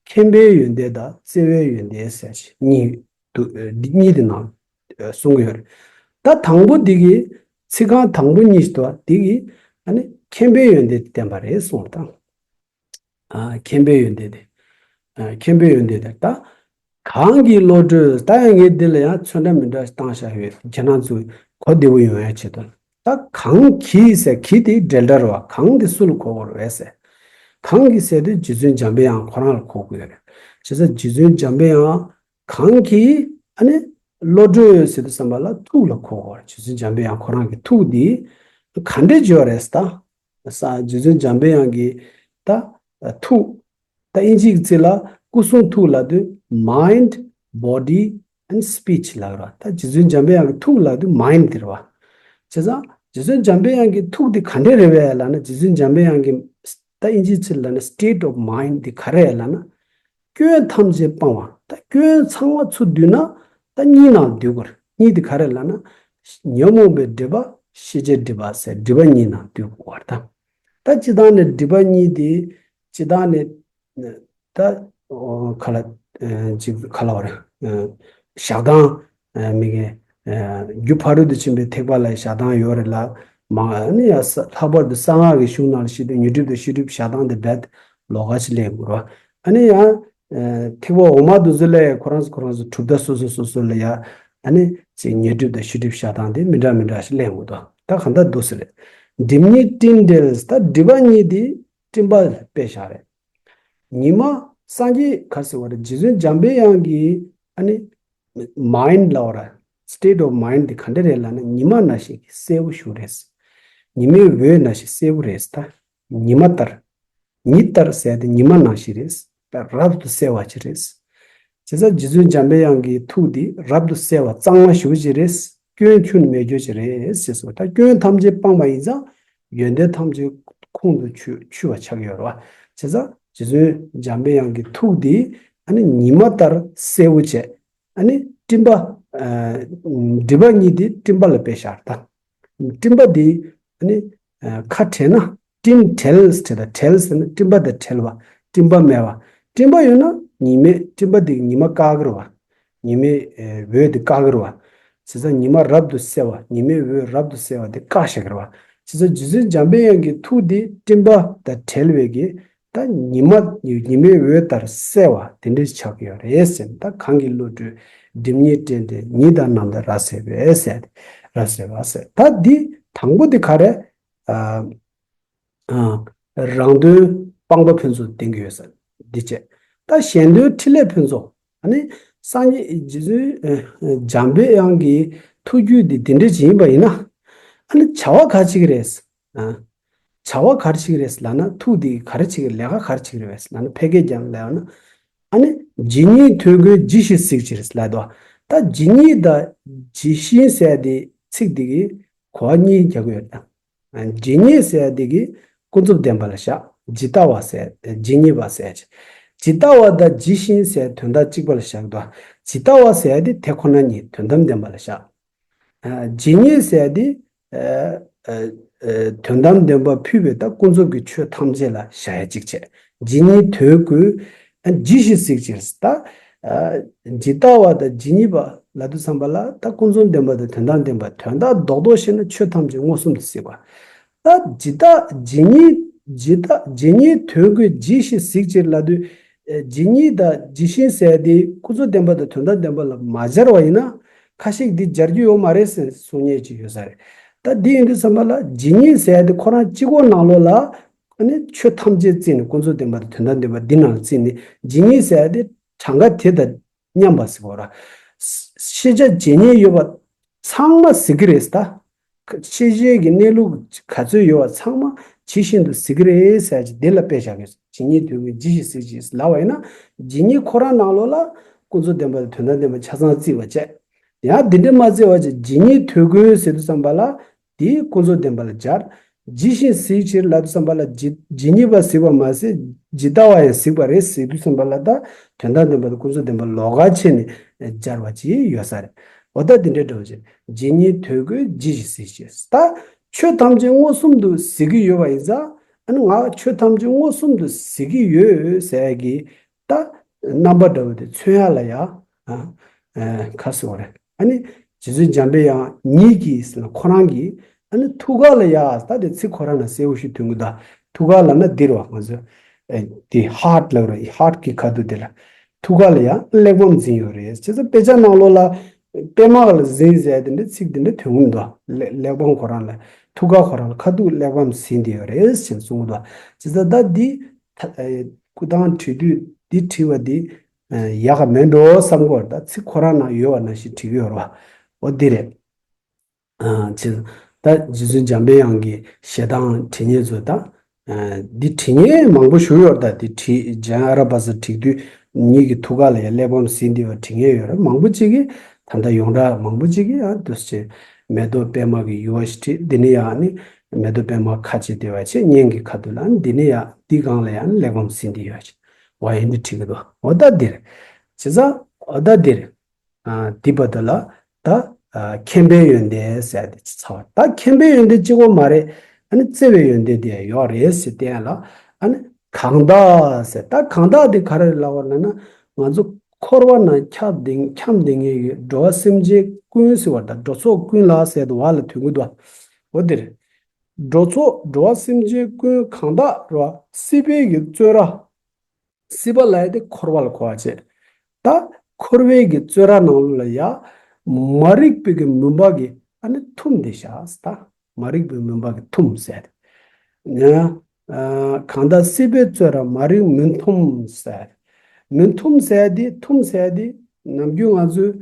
མཁྱེན་པའི་ཡོན་ཏན་དང་བརྩེ་བའི་ཡོན་ཏན་ཟེར་ཞིག་གཉིས་འདུག་འདི་གཉིས་དེ་ནང་གསུང་གི་ཡོད་རེད། ད་དང་པོ་འདི་གི་ཚིག་རྐང་དང་པོ་གཉིས་ཤིག་འདུག་བ། འདི་གི་ཨ་ནི་མཁྱེན་པའི་ཡོན་ཏན་དེ་བསྟན་པ་རེད་གསུངས་པ་དང་། ཨ། མཁྱེན་པའི་ཡོན་ཏན་དེ། ཨ། མཁྱེན་པའི་ཡོན་ཏན་དེ་ད། གང་གིས་བློ་གྲོས། ད་ཡང་ངས་འདི་ལ་ཡང་ཚོན་ཁྲ་མི་འདྲ་བཏང་བཞག་ཡོད། ཁྱེད་རང་ཚོས་གོ་བདེ་པོ་ཡོང་ཡ་ཆེད་དུ། ད་གང་གིས་ཟེར། གིས་དེ་འབྲེལ་སྒྲ་རེད་བ། གང་དེ་སུ་ལ་གོ་དགོས་རེད་ཟེར། གང་གིས་ཟེར་དུས་རྗེ་བཙུན་འཇམ་པའི་དབྱངས་ཁོ་རང་ལ་གོ་དགོས་རེད། བྱས་ཙང་རྗེ་བཙུན་འཇམ་པའི་དབྱངས་གང་གིས་ཨ་ནི་བློ་གྲོས་ཟེར་དུས་ཙམ་པ་ལ་ཐུགས་ལ་གོ་དགོས་རེད། རྗེ་བཙུན་འཇམ་པའི་དབྱངས་ཁོ་རང་གི་ཐུགས་དེ་ག་འདྲས་བརྗོད་རེད་ཟེར། ད་ས་རྗེ་བཙུན་འཇམ་པའི་དབྱངས་ཀྱི་ད་ཐུགས། ད་ཨིན་ཇིའི་ཚིག་ལ་སྐུ་གསུང་ཐུགས་ལབ་དུས་mind, body and speech ལབ་ར། ད་རྗེ་བཙུན་འཇམ་པའི་དབྱངས་ཀྱི་ཐུགས་ལབ་དུས་mind དེ་རེད་བ། བྱས་ཙང་རྗེ་བཙུན་འཇམ་པའི་དབྱངས་ཀྱི་ཐུགས་དེ་ག་འདྲས་རེད་པས་ལབ་ན། རྗེ་བཙུན་འཇམ་པའི་དབྱངས་ཀྱི་ད་ཨིན་ཇིའི་ཚིག་ལ་ནི་state of mind དེ་ག་རེ་ལབ་ན། སྐྱོན་ཐམས་ཅད་སྤངས་པ། ད་སྐྱོན་ཚང་མ་ཚུར་བསྡུས་ན་ད་གཉིས་ནང་བསྡུ་དགོས་རེད། གཉིས་དེ་ག་རེ་ལབ་ན། ཉོན་མོངས་པའི་སྒྲིབ་པ། ཤེས་བྱའི་སྒྲིབ་པ་ཟེར་སྒྲིབ་པ་གཉིས་ནང་བསྡུ་དགོས་རེད་ད། ད་སྤྱིར་བཏང་ནས་སྒྲིབ་པ་གཉིས་དེ། སྤྱིར་བཏང་ནས་ད་ཨོ་ག་ལ་ཨེ་ཅིག་ག་ལ་བ་རེད། ཨེ་བཞག་སྟངས་ཨེ་མི་གི་ཨེ་རྒྱུ་ཕ་རོལ་ཏུ་ཕྱིན་པའི་ཐེག་པ་ལ་བཞག་སྟངས་ཡོད་རེད་ལ། མ་ཨ་ནི་ཡང་ས་ལྷག་པར་དུ་གསང་སྔགས་ཀྱི་གཞུང་ནང་ལ་བཤད་དུས་ཉོན་སྒྲིབ་དང་ཤེས་སྒྲིབ་བཞག་སྟངས་དེ་རྦད་ལོགས་ཀ་ཞིག་སླེབས་ཡོང་གི་རེད་བ། ཨ་ནི་ཡང་ཨ་ཐེག་པ་འོག་མ་དེ་ཚོ་ལ་ཁོ་རང་ཚོ་ཁོ་རང་ཚོ་གྲུབ་མཐའ་སོ་སོ་སོ་སོ་ལ་ཡང་ཨ་ནི་ཅིག་ཉོན་སྒྲིབ་དང་ཤེས་སྒྲིབ་བཞག་སྟངས་དེ་མི་འདྲ་མི་འདྲ་ཞིག་སླེབས་ཡོང་གི་འདུག་ད་གང་ལྟར་འདུག་ཟེར་རེད། སྒྲིབ་གཉིས་སྤྲིན་བྲལ། ད་སྒྲིབ་པ་གཉིས་དེ་སྤྲིན་པ་ལ་དཔེ་བཞག་རེད། ཉི་མ་སངས་རྒྱས་ག་རེ་ཟེར་བ་རེད། རྗེ་བཙུན་འཇམ་པའི་དབྱངས་ཀྱི་ཨ་ནི་མའིན་ཌི་ལབ་པ་རེད། སི་ཊེ་ཊི་ཨོཕ་མའིན་ཌི་དེ་ག་འདྲ་རེད་ལབ་ན་ཉི་མ་ནང་བཞིན་གྱི་གསལ་པོ་ཞིག་རེད། ཉི་མའི་འོད་ནང་བཞིན་གསལ་པོ་རེད། ད་ཉི་མ་ལྟར། ཉི་ལྟར་ཟེར་དེ་ཉི་མ་ནང་བཞིན་རེད། ད་རབ་ཏུ་གསལ་བ་ཅིག་རེད། བྱས་ཙང་རྗེ་བཙུན་འཇམ་པའི་དབྱངས་ཀྱི་ཐུགས་འདི་རབ་ཏུ་གསལ་བ་གཙང་མ་ཞེ་པོ་ཅིག་རེད། སྐྱོན་ཁྱོན་ནས་མེད་རྒྱུ་ཅིག་རེད་ཟེར་སོང་། ད་སྐྱོན་ཐམས་ཅད་སྤངས་པ་ཡིན་ཙང་ཡོན་ཏན་ཐམས་ཅད་ཁོང་དུ་ཆུད་ཆུད་པ་ཆགས་ཀྱི་ཡོད་རེད་བ། བྱས་ཙང་རྗེ་བཙུན་འཇམ་པའི་དབྱངས་ཀྱི་ཐུགས་འདི་ཨ་ནི་ཉི་མ་ལྟར་གསལ་པོ་བྱས། ཨ་ནི་སྤྲིན་པ། ཨ་སྒྲིབ་པ་གཉིས་འདི་སྤྲིན་པ་ལ་དཔེ་བཞག་ད། སྤྲིན་པ་འདི་ཨ་ནི་ཨ་ཁ་བྲལ་ན། སྤྲིན་བྲལ་ཟེར་ད། བྲལ་ཟེར་ན་སྤྲིན་པ་དང་བྲལ་བ། སྤྲིན་པ་མེད་པ། སྤྲིན་པ་ཡོད་ན་ཉི་མས་སྤྲིན་པ་འདི་ཉི་མ་བཀག་གི་རེད་བ། ཉི་མའི་ཨ་འོད་འདི་བཀག་གི་རེད་བ། བྱས་ཙང་ཉི་མ་རབ་ཏུ་གསལ་བ། ཉི་མའི་འོད་རབ་ཏུ་གསལ་བ་འདི་བཀག་བཞག་གི་རེད་བ། བྱས་ཙང་རྗེ་བཙུན་འཇམ་པའི་དབྱངས་ཀྱི་ཐུགས་འདི་སྤྲིན་པ་དང་བྲལ་བའི་གི་ད་ཉི་མ་ཉི་མའི་འོད་ལྟར་གསལ་བ་དེ་འདྲ་ཆགས་ཀྱི་ཡོད་རེད་ཟེར། ད་གང་གི་བློ་གྲོས་སྒྲིབ་གཉིས་སྤྲིན་བྲལ། ཉི་ལྟར་རྣམ་དག་རབ་གསལ་བས་ཟེར། རབ་གསལ་བ་ཟེར། ད་འདི་དང་པོ་འདི་ག་རེ། ཨ་ཨ་རང་དོན་སྤངས་པ་ཕུན་ཚོགས་ལྡན་གྱི་ཡོད་ཟེར། འདི་བྱས། ད་གཞན་དོན་འཕྲིན་ལས་ཕུན་ཚོགས། ཨ་ནི་སངས་རྒྱས་རྗེ་བཙུན་ཨ་འཇམ་པའི་དབྱངས་ཀྱི་ཐུགས་རྒྱུད་འདི་འདི་འདྲ་ཅིག་ཡིན་པ་ཡིན་ན། ཨ་ནི་བྱ་བ་ག་རེ་བྱེད་ཀྱི་རེད། ཨ། བྱ་བ་ག་རེ་བྱེད་ཀྱི་རེད་ལབ་ན། ཐུགས་འདི་ག་རེ་བྱེད་ཀྱི། ལས་ཀ་ག་རེ་བྱེད་ཀྱི་རེད་ལབ་ན། ཕལ་སྐད་རྒྱག་ལབ་ན། ཨ་ནི་ཇི་སྙེད་དོན་ཀུན་ཇི་བཞིན་གཟིགས་ཕྱིར་ལབ་འདུག་ད་ཇི་སྙེད་དང་ཇི་བཞིན་ཟེར་དེ་ཚིག་འདི་གི་གོ་བ་གཉིས་རྒྱག་གི་ཡོད་ད། ཇི་སྙེད་ཟེར་དེ་གི་ཀུན་རྫོབ་བདེན་པ་ལ་བཞག་ཇི་ལྟ་བ་ཟེར། ཇི་སྙེད་པ་ཟེར། ཇི་ལྟ་བ་དང་ཇི་བཞིན་ཟེར་དོན་དག་གཅིག་པ་ལ་བཞག་འདུག་ཇི་ལྟ་བ་ཟེར་དེ་དེ་ཁོ་ན་ཉིད་དོན་དམ་བདེན་པ་ལ་བཞག་ཨ་ཇི་སྙེད་ཟེར་དེ། ཨ་ཨ་ཨ་དོན་དམ་བདེན་པ་ཕུད་པའི་ད་ཀུན་རྫོབ་ཀྱི་ཆོས་ཐམས་ཅད་ལ་བཞག་ཡ་གཅིག་བྱས། ཇི་སྙེད་དོན་ཀུན་ཨ་ཇི་བཞིན་གཟིགས་ཕྱིར། ད་ཨ་ཇི་ལྟ་བ་དང་ཇི་སྙེད་པ་ལབ་དུས་ཙམ་པ་ལ། ད་ཀུན་རྫོབ་བདེན་པ་དང་དོན་དམ་བདེན་པ། དོན་དག་རྡོག་རྡོག་བཤད་ན་ཆོས་ཐམས་ཅད་མངོན་སུམ་དུ་གཟིགས་པ། ད་ཇི་ལྟ་ཇི་སྙེད་ཇི་ལྟ་ཇི་སྙེད་དོན་ཀུན་ཇི་བཞིན་གཟིགས་ཕྱིར་ལབ་དུས། ཨ་ཇི་སྙེད་དང་ཇི་བཞིན་ཟེར་དེ་ཀུན་རྫོབ་བདེན་པ་དང་དོན་དམ་བདེན་པ་ལ་མ་སྦྱར་བ་ཡིན་ན། ཁ་ཤས་འདི་སྦྱར་རྒྱུ་ཡོད་མ་རེད་ཟེར་གསུང་མཁན་ཅིག་ཡོད་ས་རེད། ད་འདི་ཡིན་དུས་ཙམ་པ་ལ་ཇི་སྙེད་ཟེར་དེ་ཁོ་རང་གཅིག་པོ་ནང་ལོགས་ལ་ཨ་ནི་ཆོས་ཐམས་ཅད་བརྩིས་ནས། ཀུན་རྫོབ་བདེན་པ་དང་དོན་དམ་བདེན་པ་འདི་ནང་ལ་བརྩིས་ནས། ཇི་སྙེད་ཟེར་དེ་གྲངས་ཀ་དེ་དང་མཉམ་པ་ཟེར་བ་ར། ཤེས་བྱ་ཇི་སྙེད་ཡོད་པ་ཚང་མ་གཟིགས་ཀྱི་རེད་ད། ཤེས་བྱའི་གི་གནས་ལུགས་ག་ཚོད་ཡོད་པ་ཚང་མ་ཇི་བཞིན་དུ་གཟིགས་ཀྱི་རེད་ཟེར་གྱི་འདི་ལ་དཔེ་བཞག་གི། ཇི་སྙེད་དོན་ཀུན་ཇི་བཞིན་གཟིགས་ཕྱིར་ལབ་པ་ཡིན་ན། ཇི་སྙེད་ཁོ་རང་ནང་ལོགས་ལ་ཀུན་རྫོབ་བདེན་པ་དང་དོན་དམ་བདེན་པ་ཆ་ཚང་བརྩིས་པ་བྱས། ཡང་འདི་འདྲ་མ་བརྩིས་པ་བྱས། ཇི་སྙེད་དོན་ཀུན་ཟེར་དུས་ཙམ་པ་ལ་དེའི་ཀུན་རྫོབ་བདེན་པ་ལ་སྦྱར། ཇི་བཞིན་གཟིགས་ཕྱིར་ལབ་དུས་ཙམ་པ་ལ་ཇི་ཇི་སྙེད་པ་གཟིགས་པ་མ་ཟད། ཇི་ལྟ་བ་ཡང་གཟིགས་པ་རེད་ཟེར་དུས་ཙམ་པ་ལ། ད་དོན་དམ་བདེན་པ་དང་ཀུན་རྫོབ་བདེན་པ་ལོགས་ཀ་ཕྱེ་ནས་སྦྱར་བ་ཅིག་ཡོད་ས་རེད། འོ་ད་འདི་འདྲའི་འདྲ་བོ་ཅིག་ཇི་སྙེད་དོན་ཀུན་ཇི་བཞིན་གཟིགས་ཕྱིར། ད་ཆོས་ཐམས་ཅད་མངོན་སུམ་དུ་གཟིགས་ཀྱི་ཡོད་པ་ཡིན་ཙང་། ཨ་ནི་ང་ཆོས་ཐམས་ཅད་མངོན་སུམ་དུ་གཟིགས་ཀྱི་ཡོད་ཟེར་གྱི་ད་རྣམ་པ་འདྲ་བོ་དེ་མཚོན་ཡ་ལ་ཡ། ཨ་ཨ་ག་ཟེར་བ་རེད། ཨ་ནི་རྗེ་བཙུན་འཇམ་པའི་དབྱངས་ཉིད་ཀྱིས་ཁོ་རང་གིས་ཨ་ནི་ཐུགས་ཀ་ལ་ཡ། ད་དེ་ཚིག་ཁོ་རང་ལ་གསལ་པོ་ཞིག་ཐོན་གྱི་འདུག་ཐུགས་ཀ་ལ་ན་འདིར་བ་ང་ཚོ་ཨ་དེ་ཧར་ཊི་ལབ་ར། ཧར་ཊི་གི་ཁ་ཐུག་དེ་ལ། ཐུགས་ཀ་ལ་ཡང་གླེགས་བམ་འཛིན་ཡོད་རེད། བྱས་ཙང་དཔེ་ཆ་ནང་ལོགས་ལ་པད་མ་ལ་འཛིན་ཟེར་དེ་འདྲ་ཚིག་དེ་འདྲ་ཐོན་གྱི་མི་འདུག་གླེགས་བམ་ཁོ་རང་ལ། ཐུགས་ཀ་ཁོ་རང་ལ་ཁ་ཐུག་གླེགས་བམ་འཛིན་བསྡད་ཡོད་རེད་ཟེར་གསུང་གི་འདུག་བྱས་ཙང་ད་འདི་ད་ཨེ་སྐུ་ཐང་བྲིས་དུས་འདི་བྲིས་པ་འདི་ཨེ་ཡག་ག་མེད་འགྲོ་བསམ་གྱི་ཡོད་རེད། ད་ཚིག་ཁོ་རང་ནང་ཡོད་པ་ནང་བཞིན་བྲིས་ཀྱི་ཡོད་རེད་བ། འོ་འདི་རེད། ཨ་ཅེ། ད་རྗེ་བཙུན་འཇམ་པའི་དབྱངས་ཀྱི་ཞལ་ཐང་བྲིས་མཁན་ཚོ་ད། ཨ་འདི་བྲིས་མཁན་མང་པོ་ཞིག་ཡོད་རེད། ད་འདི་བྲིས་རྗེ་ཨ་ར་པ་ས་བྲིས་དུས་ཉིད་ཀྱི་ཐུགས་ཀ་ལ་ཡང་གླེགས་བམ་ཟིན་འདི་བ་བྲིས་མཁན་ཡོད་རེད། མང་པོ་ཅིག་གིས་ད་ལྟ་ཡོངས་གྲགས་མང་པོ་ཅིག་གིས་ཨ་འདུག་སེ་མེ་ཏོག་པད་མ་གི་ཡུ་བ་ཞིག་བྲིས། འདི་ནས་ཡང་ནི་མེ་ཏོག་པད་མ་ཁ་ཕྱེ་བསྡད་པ་བྱས། སྙན་གྱི་ཁ་ཐུག་ལ་ཨ་ནི་འདི་ནས་ཡང་འདི་སྒང་ལ་ཡང་གླེགས་བམ་ཟིན་འདི་ཡོད་ཅེ། འོ་ཡིན་འདི་བྲིས་གི་འདུག་འོ་ད་འདིར། བྱས་ཙང་འོ་ད་འདིར། ཨ་འདི་བར་དུ་ལ་ད་ཨ་མཁྱེན་པའི་ཡོན་ཏན་ཟེར་ཡ་དེ་ཚར་བ། ད་མཁྱེན་པའི་ཡོན་ཏན་གཅིག་པོ་མ་རེད། ཨ་ནི་བརྩེ་བའི་ཡོན་ཏན་དེ་ཡང་ཡོད་རེད་ཟེར་བསྟན་ཡ་ལ། ཨ་ནི་གང་དག་ཟེར། ད་གང་དག་དེ་ག་རེ་ལབ་པ་ན་ན། ང་ཚོ་འཁོར་བ་ན་འཁྱམས་བསྡད་འཁྱམས་བསྡད་མཁན་གྱི་འགྲོ་བ་སེམས་ཅན་ཀུན་ཟེར་བ་དང་། འགྲོ་ཚོགས་ཀུན་ལ་ཟེར་དུ་བ་ལ་དོན་གྱི་འདུག་འོ་དེ་རེད། འགྲོ་ཚོགས་འགྲོ་བ་སེམས་ཅན་ཀུན་གང་དག་རེད་བ། སྲིད་པའི་གི་བཙོན་ར། སྲིད་པ་ལབ་ཡ་དེ་འཁོར་བ་ལ་གོ་བ་བྱེད། ད་འཁོར་བའི་གི་བཙོན་ར་ནང་ལོགས་ལ་ཡ། མ་རིག་པའི་གི་མུན་པ་གི་ཨ་ནི་ཐུམ་དེ་བཞག་ད། མ་རིག་པའི་མུན་པ་གི་ཐུམ་ཟེར་ཏེ། ཡང་། ཨ། གང་དག་སྲིད་པའི་བཙོན་ར་མ་རིག་མུན་ཐུམ་ཟེར། མུན་ཐུམ་ཟེར་དེ་ཐུམ་ཟེར་དེ་ནམ་རྒྱུན་ང་ཚོས་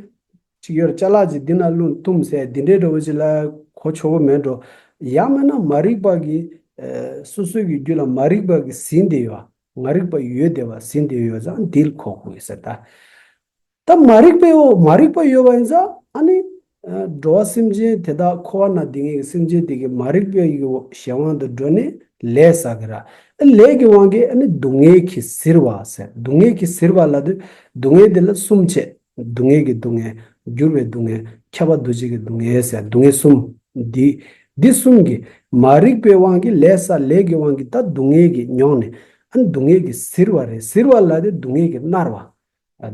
ཅིག་ཡོད་རེད། ཅ་ལག་ཅིག་འདི་ན་བླུགས་ཐུམ་ཟེར་འདི་འདྲའི་འདྲ་བོ་ཅིག་ལ་གོ་ཆོག་གི་མེད་འགྲོ། ཡང་མིན་ན་མ་རིག་པ་གི། ཨ། སོ་སོའི་གི་རྒྱུད་ལ་མ་རིག་པ་གི་ཟིན་བསྡད་ཡོད། མ་རིག་པ་ཡོད་བསྡད་པ་ཟིན་བསྡད་ཡོད་ཙང་འདི་ལ་གོ་དགོས་ཟེར་ད། ད་མ་རིག་པའི་འོ་མ་རིག་པ་ཡོད་པ་ཡིན་ཙང་ཨ་ནི། ཨ། འགྲོ་བ་སེམས་ཅན་དེ་དག་འཁོར་བ་ན་སྡོད་མཁན་གྱི་སེམས་ཅན་དེ་གི་མ་རིག་པའི་གི་གཞན་དབང་དུ་འགྲོ་ནས་ལས་བསགས་གི་ར། ལས་ཀྱི་དབང་གིས་ཨ་ནི་སྡུག་བསྔལ་གྱིས་གཟིར་བ་ཟེར། སྡུག་བསྔལ་གྱིས་གཟིར་བ་ལབ་དུས་སྡུག་བསྔལ་དེ་ལ་གསུམ་བྱས། སྡུག་བསྔལ་གྱི་སྡུག་བསྔལ། འགྱུར་བའི་སྡུག་བསྔལ། ཁྱབ་པ་འདུ་བྱེད་ཀྱི་སྡུག་བསྔལ་ཟེར་སྡུག་བསྔལ་གསུམ། འདི། འདི་གསུམ་གྱིས་མ་རིག་པའི་དབང་གིས་ལས་བསགས། ལས་ཀྱི་དབང་གིས་ད་སྡུག་བསྔལ་གྱིས་མྱོང་ནས་ཨ་ནི་སྡུག་བསྔལ་གྱིས་གཟིར་བ་རེད། གཟིར་བ་ལབ་དུས་སྡུག་བསྔལ་གྱིས་མནར་བ།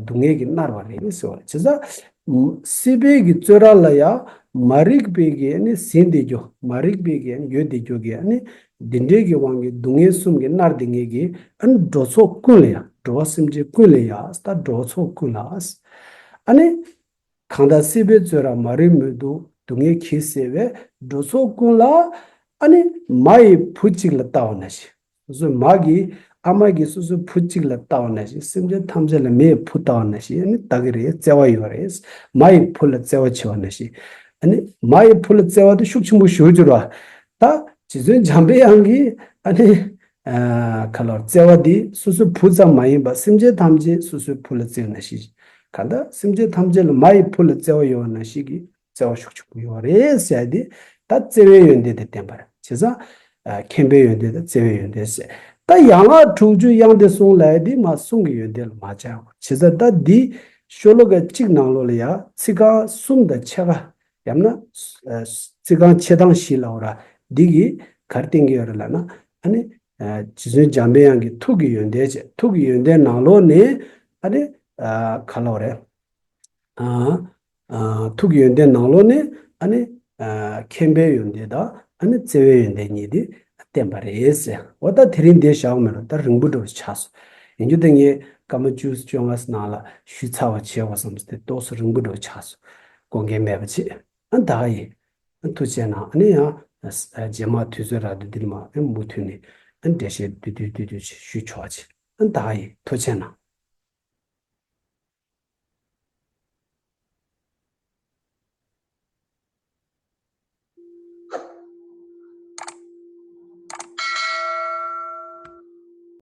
སྡུག་བསྔལ་གྱིས་མནར་བ་རེད་ཟེར་བ་རེད། བྱས་ཙང་། སྲིད་པའི་གི་བཙོན་ར་ལ་ཡང་མ་རིག་པའི་གི་ནི་ཟིན་བསྡད་རྒྱུ། མ་རིག་པའི་གི་ཡོད་བསྡད་རྒྱུ་གི་ནི་འདི་འདྲའི་གི་དབང་གིས་སྡུག་བསྔལ་གསུམ་གྱིས་མནར་བསྡད་མཁན་གྱི་ཨ་ནི་འགྲོ་ཚོགས་ཀུན་ལ་ཡང་། འགྲོ་བ་སེམས་ཅན་ཀུན་ལ་ཡང་། ད་འགྲོ་ཚོགས་ཀུན་ལ། ཨ་ནི། གང་དག་སྲིད་པའི་བཙོན་རར་མ་རིག་མུན་དུ། སྡུག་བསྔལ་གྱིས་གཟིར་བའི་འགྲོ་ཚོགས་ཀུན་ལ། ཨ་ནི་མ་ཡི་བུ་གཅིག་ལ་ལྟ་བ་ནང་བཞིན། སོ་སོའི་མ་གིས་ཨ་མ་གིས་སོ་སོའི་བུ་གཅིག་ལ་ལྟ་བ་ནང་བཞིན། སེམས་ཅན་ཐམས་ཅད་ལ་མའི་བུ་ལྟ་བ་ནང་བཞིན་ཨ་ནི་ལྟ་གི་རེད། བརྩེ་བ་ཡོད་རེད། མ་ཡི་བུ་ལ་བརྩེ་བ་བྱེད་པ་ནང་བཞིན། ཨ་ནི་མ་ཡི་བུ་ལ་བརྩེ་བ་དེ་ཤུགས་ཆེན་པོ་ཞེ་པོ་ཅིག་རེད་བ། ད་རྗེ་བཙུན་འཇམ་པའི་དབྱངས་ཀྱིས་ཨ་ནི། ཨ། ག་ལབ། བརྩེ་བ་འདི་སོ་སོའི་བུ་ཙམ་མ་ཡིན་པར་སེམས་ཅན་ཐམས་ཅད་སོ་སོའི་བུ་ལ་བརྩེ་བ་ནང་བཞིན། གང་ལྟར་སེམས་ཅན་ཐམས་ཅད་ལ་མ་ཡི་བུ་ལ་བརྩེ་བ་ཡོད་པ་ནང་བཞིན་གྱི་བརྩེ་བ་ཤུགས་ཆེན་པོ་ཡོད་རེད་ཟེར་ཏེ། ད་བརྩེ་བའི་ཡོན་ཏན་དེ་བསྟན་པ་རེད། བྱས་ཙང་། ཨ། མཁྱེན་པའི་ཡོན་ཏན་དང་བརྩེ་བའི་ཡོན་ཏན་ཟེར། ད་ཡན་ལག་དྲུག་ཅུ་དབྱངས་ལྡན་གསུང་ལབ་ཡ་འདི་མ་གསུང་གི་ཡོན་ཏན་ལ་མ་སྦྱར་བ། བྱས་ཙང་ད་འདི་ཤོ་ལོ་ཀ་གཅིག་ནང་ལོགས་ལ་ཡང་ཚིག་རྐང་གསུམ་དང་ཕྱེད་ཀ། ཡང་ན། ཨ། ཚིག་རྐང་ཕྱེད་དང་བཞི་ལབ་པ་ར། འདི་གིས་ག་རེ་བསྟན་གྱི་ཡོད་རེད་ལབ་ན། ཨ་ནི། ཨ། རྗེ་བཙུན་འཇམ་པའི་དབྱངས་ཀྱི་ཐུགས་ཀྱི་ཡོན་ཏན་བྱས། ཐུགས་ཀྱི་ཡོན་ཏན་ནང་ལོགས་ནས། ཨ་ནི། ཨ། ག་ལབ་རེད། ཨ། ཨ། ཐུགས་ཀྱི་ཡོན་ཏན་ནང་ལོགས་ནས། ཨ་ནི། ཨ། མཁྱེན་པའི་ཡོན་ཏན་དང་། ཨ་ནི་བརྩེ་བའི་ཡོན་ཏན་གཉིས་དེ་བསྟན་པ་རེད་ཟེར། འོ་ད་དེ་རིང་འདིར་བཞག་མེད་རུང་ད་རིང་པོ་འདྲ་བོ་ཆགས་སོང་། ཡིན་རྒྱུ་དེ་ངས་སྐར་མ་བཅུ་བཅོ་ལྔ་ནང་ལ་ཞུས་ཚར་བ་བྱས་པ་བསམ་སྟེ་ཏོག་ཙམ་རིང་པོ་འདྲ་བོ་ཆགས་སོང་། དགོངས་འགལ་མེད་པ་བྱེད། ཨ། ད་ག་ཡིན། ཨ། ཐུགས་རྗེ་གནང་། ཨ་ནི་ཡང་། ཨ། རྗེས་མ་དུས་ཚོད་རག་དུས་འདིར་མ་ཨ་མུ་མཐུད་ནས། ཨ། འགྲེལ་བཤད་བསྡུས་བསྡུས་བསྡུས་བསྡུས་ཞུ་ཆོག་ཅིག། ཨ། ད་ག་ཡིན། ཐུགས་རྗེ་གནང་།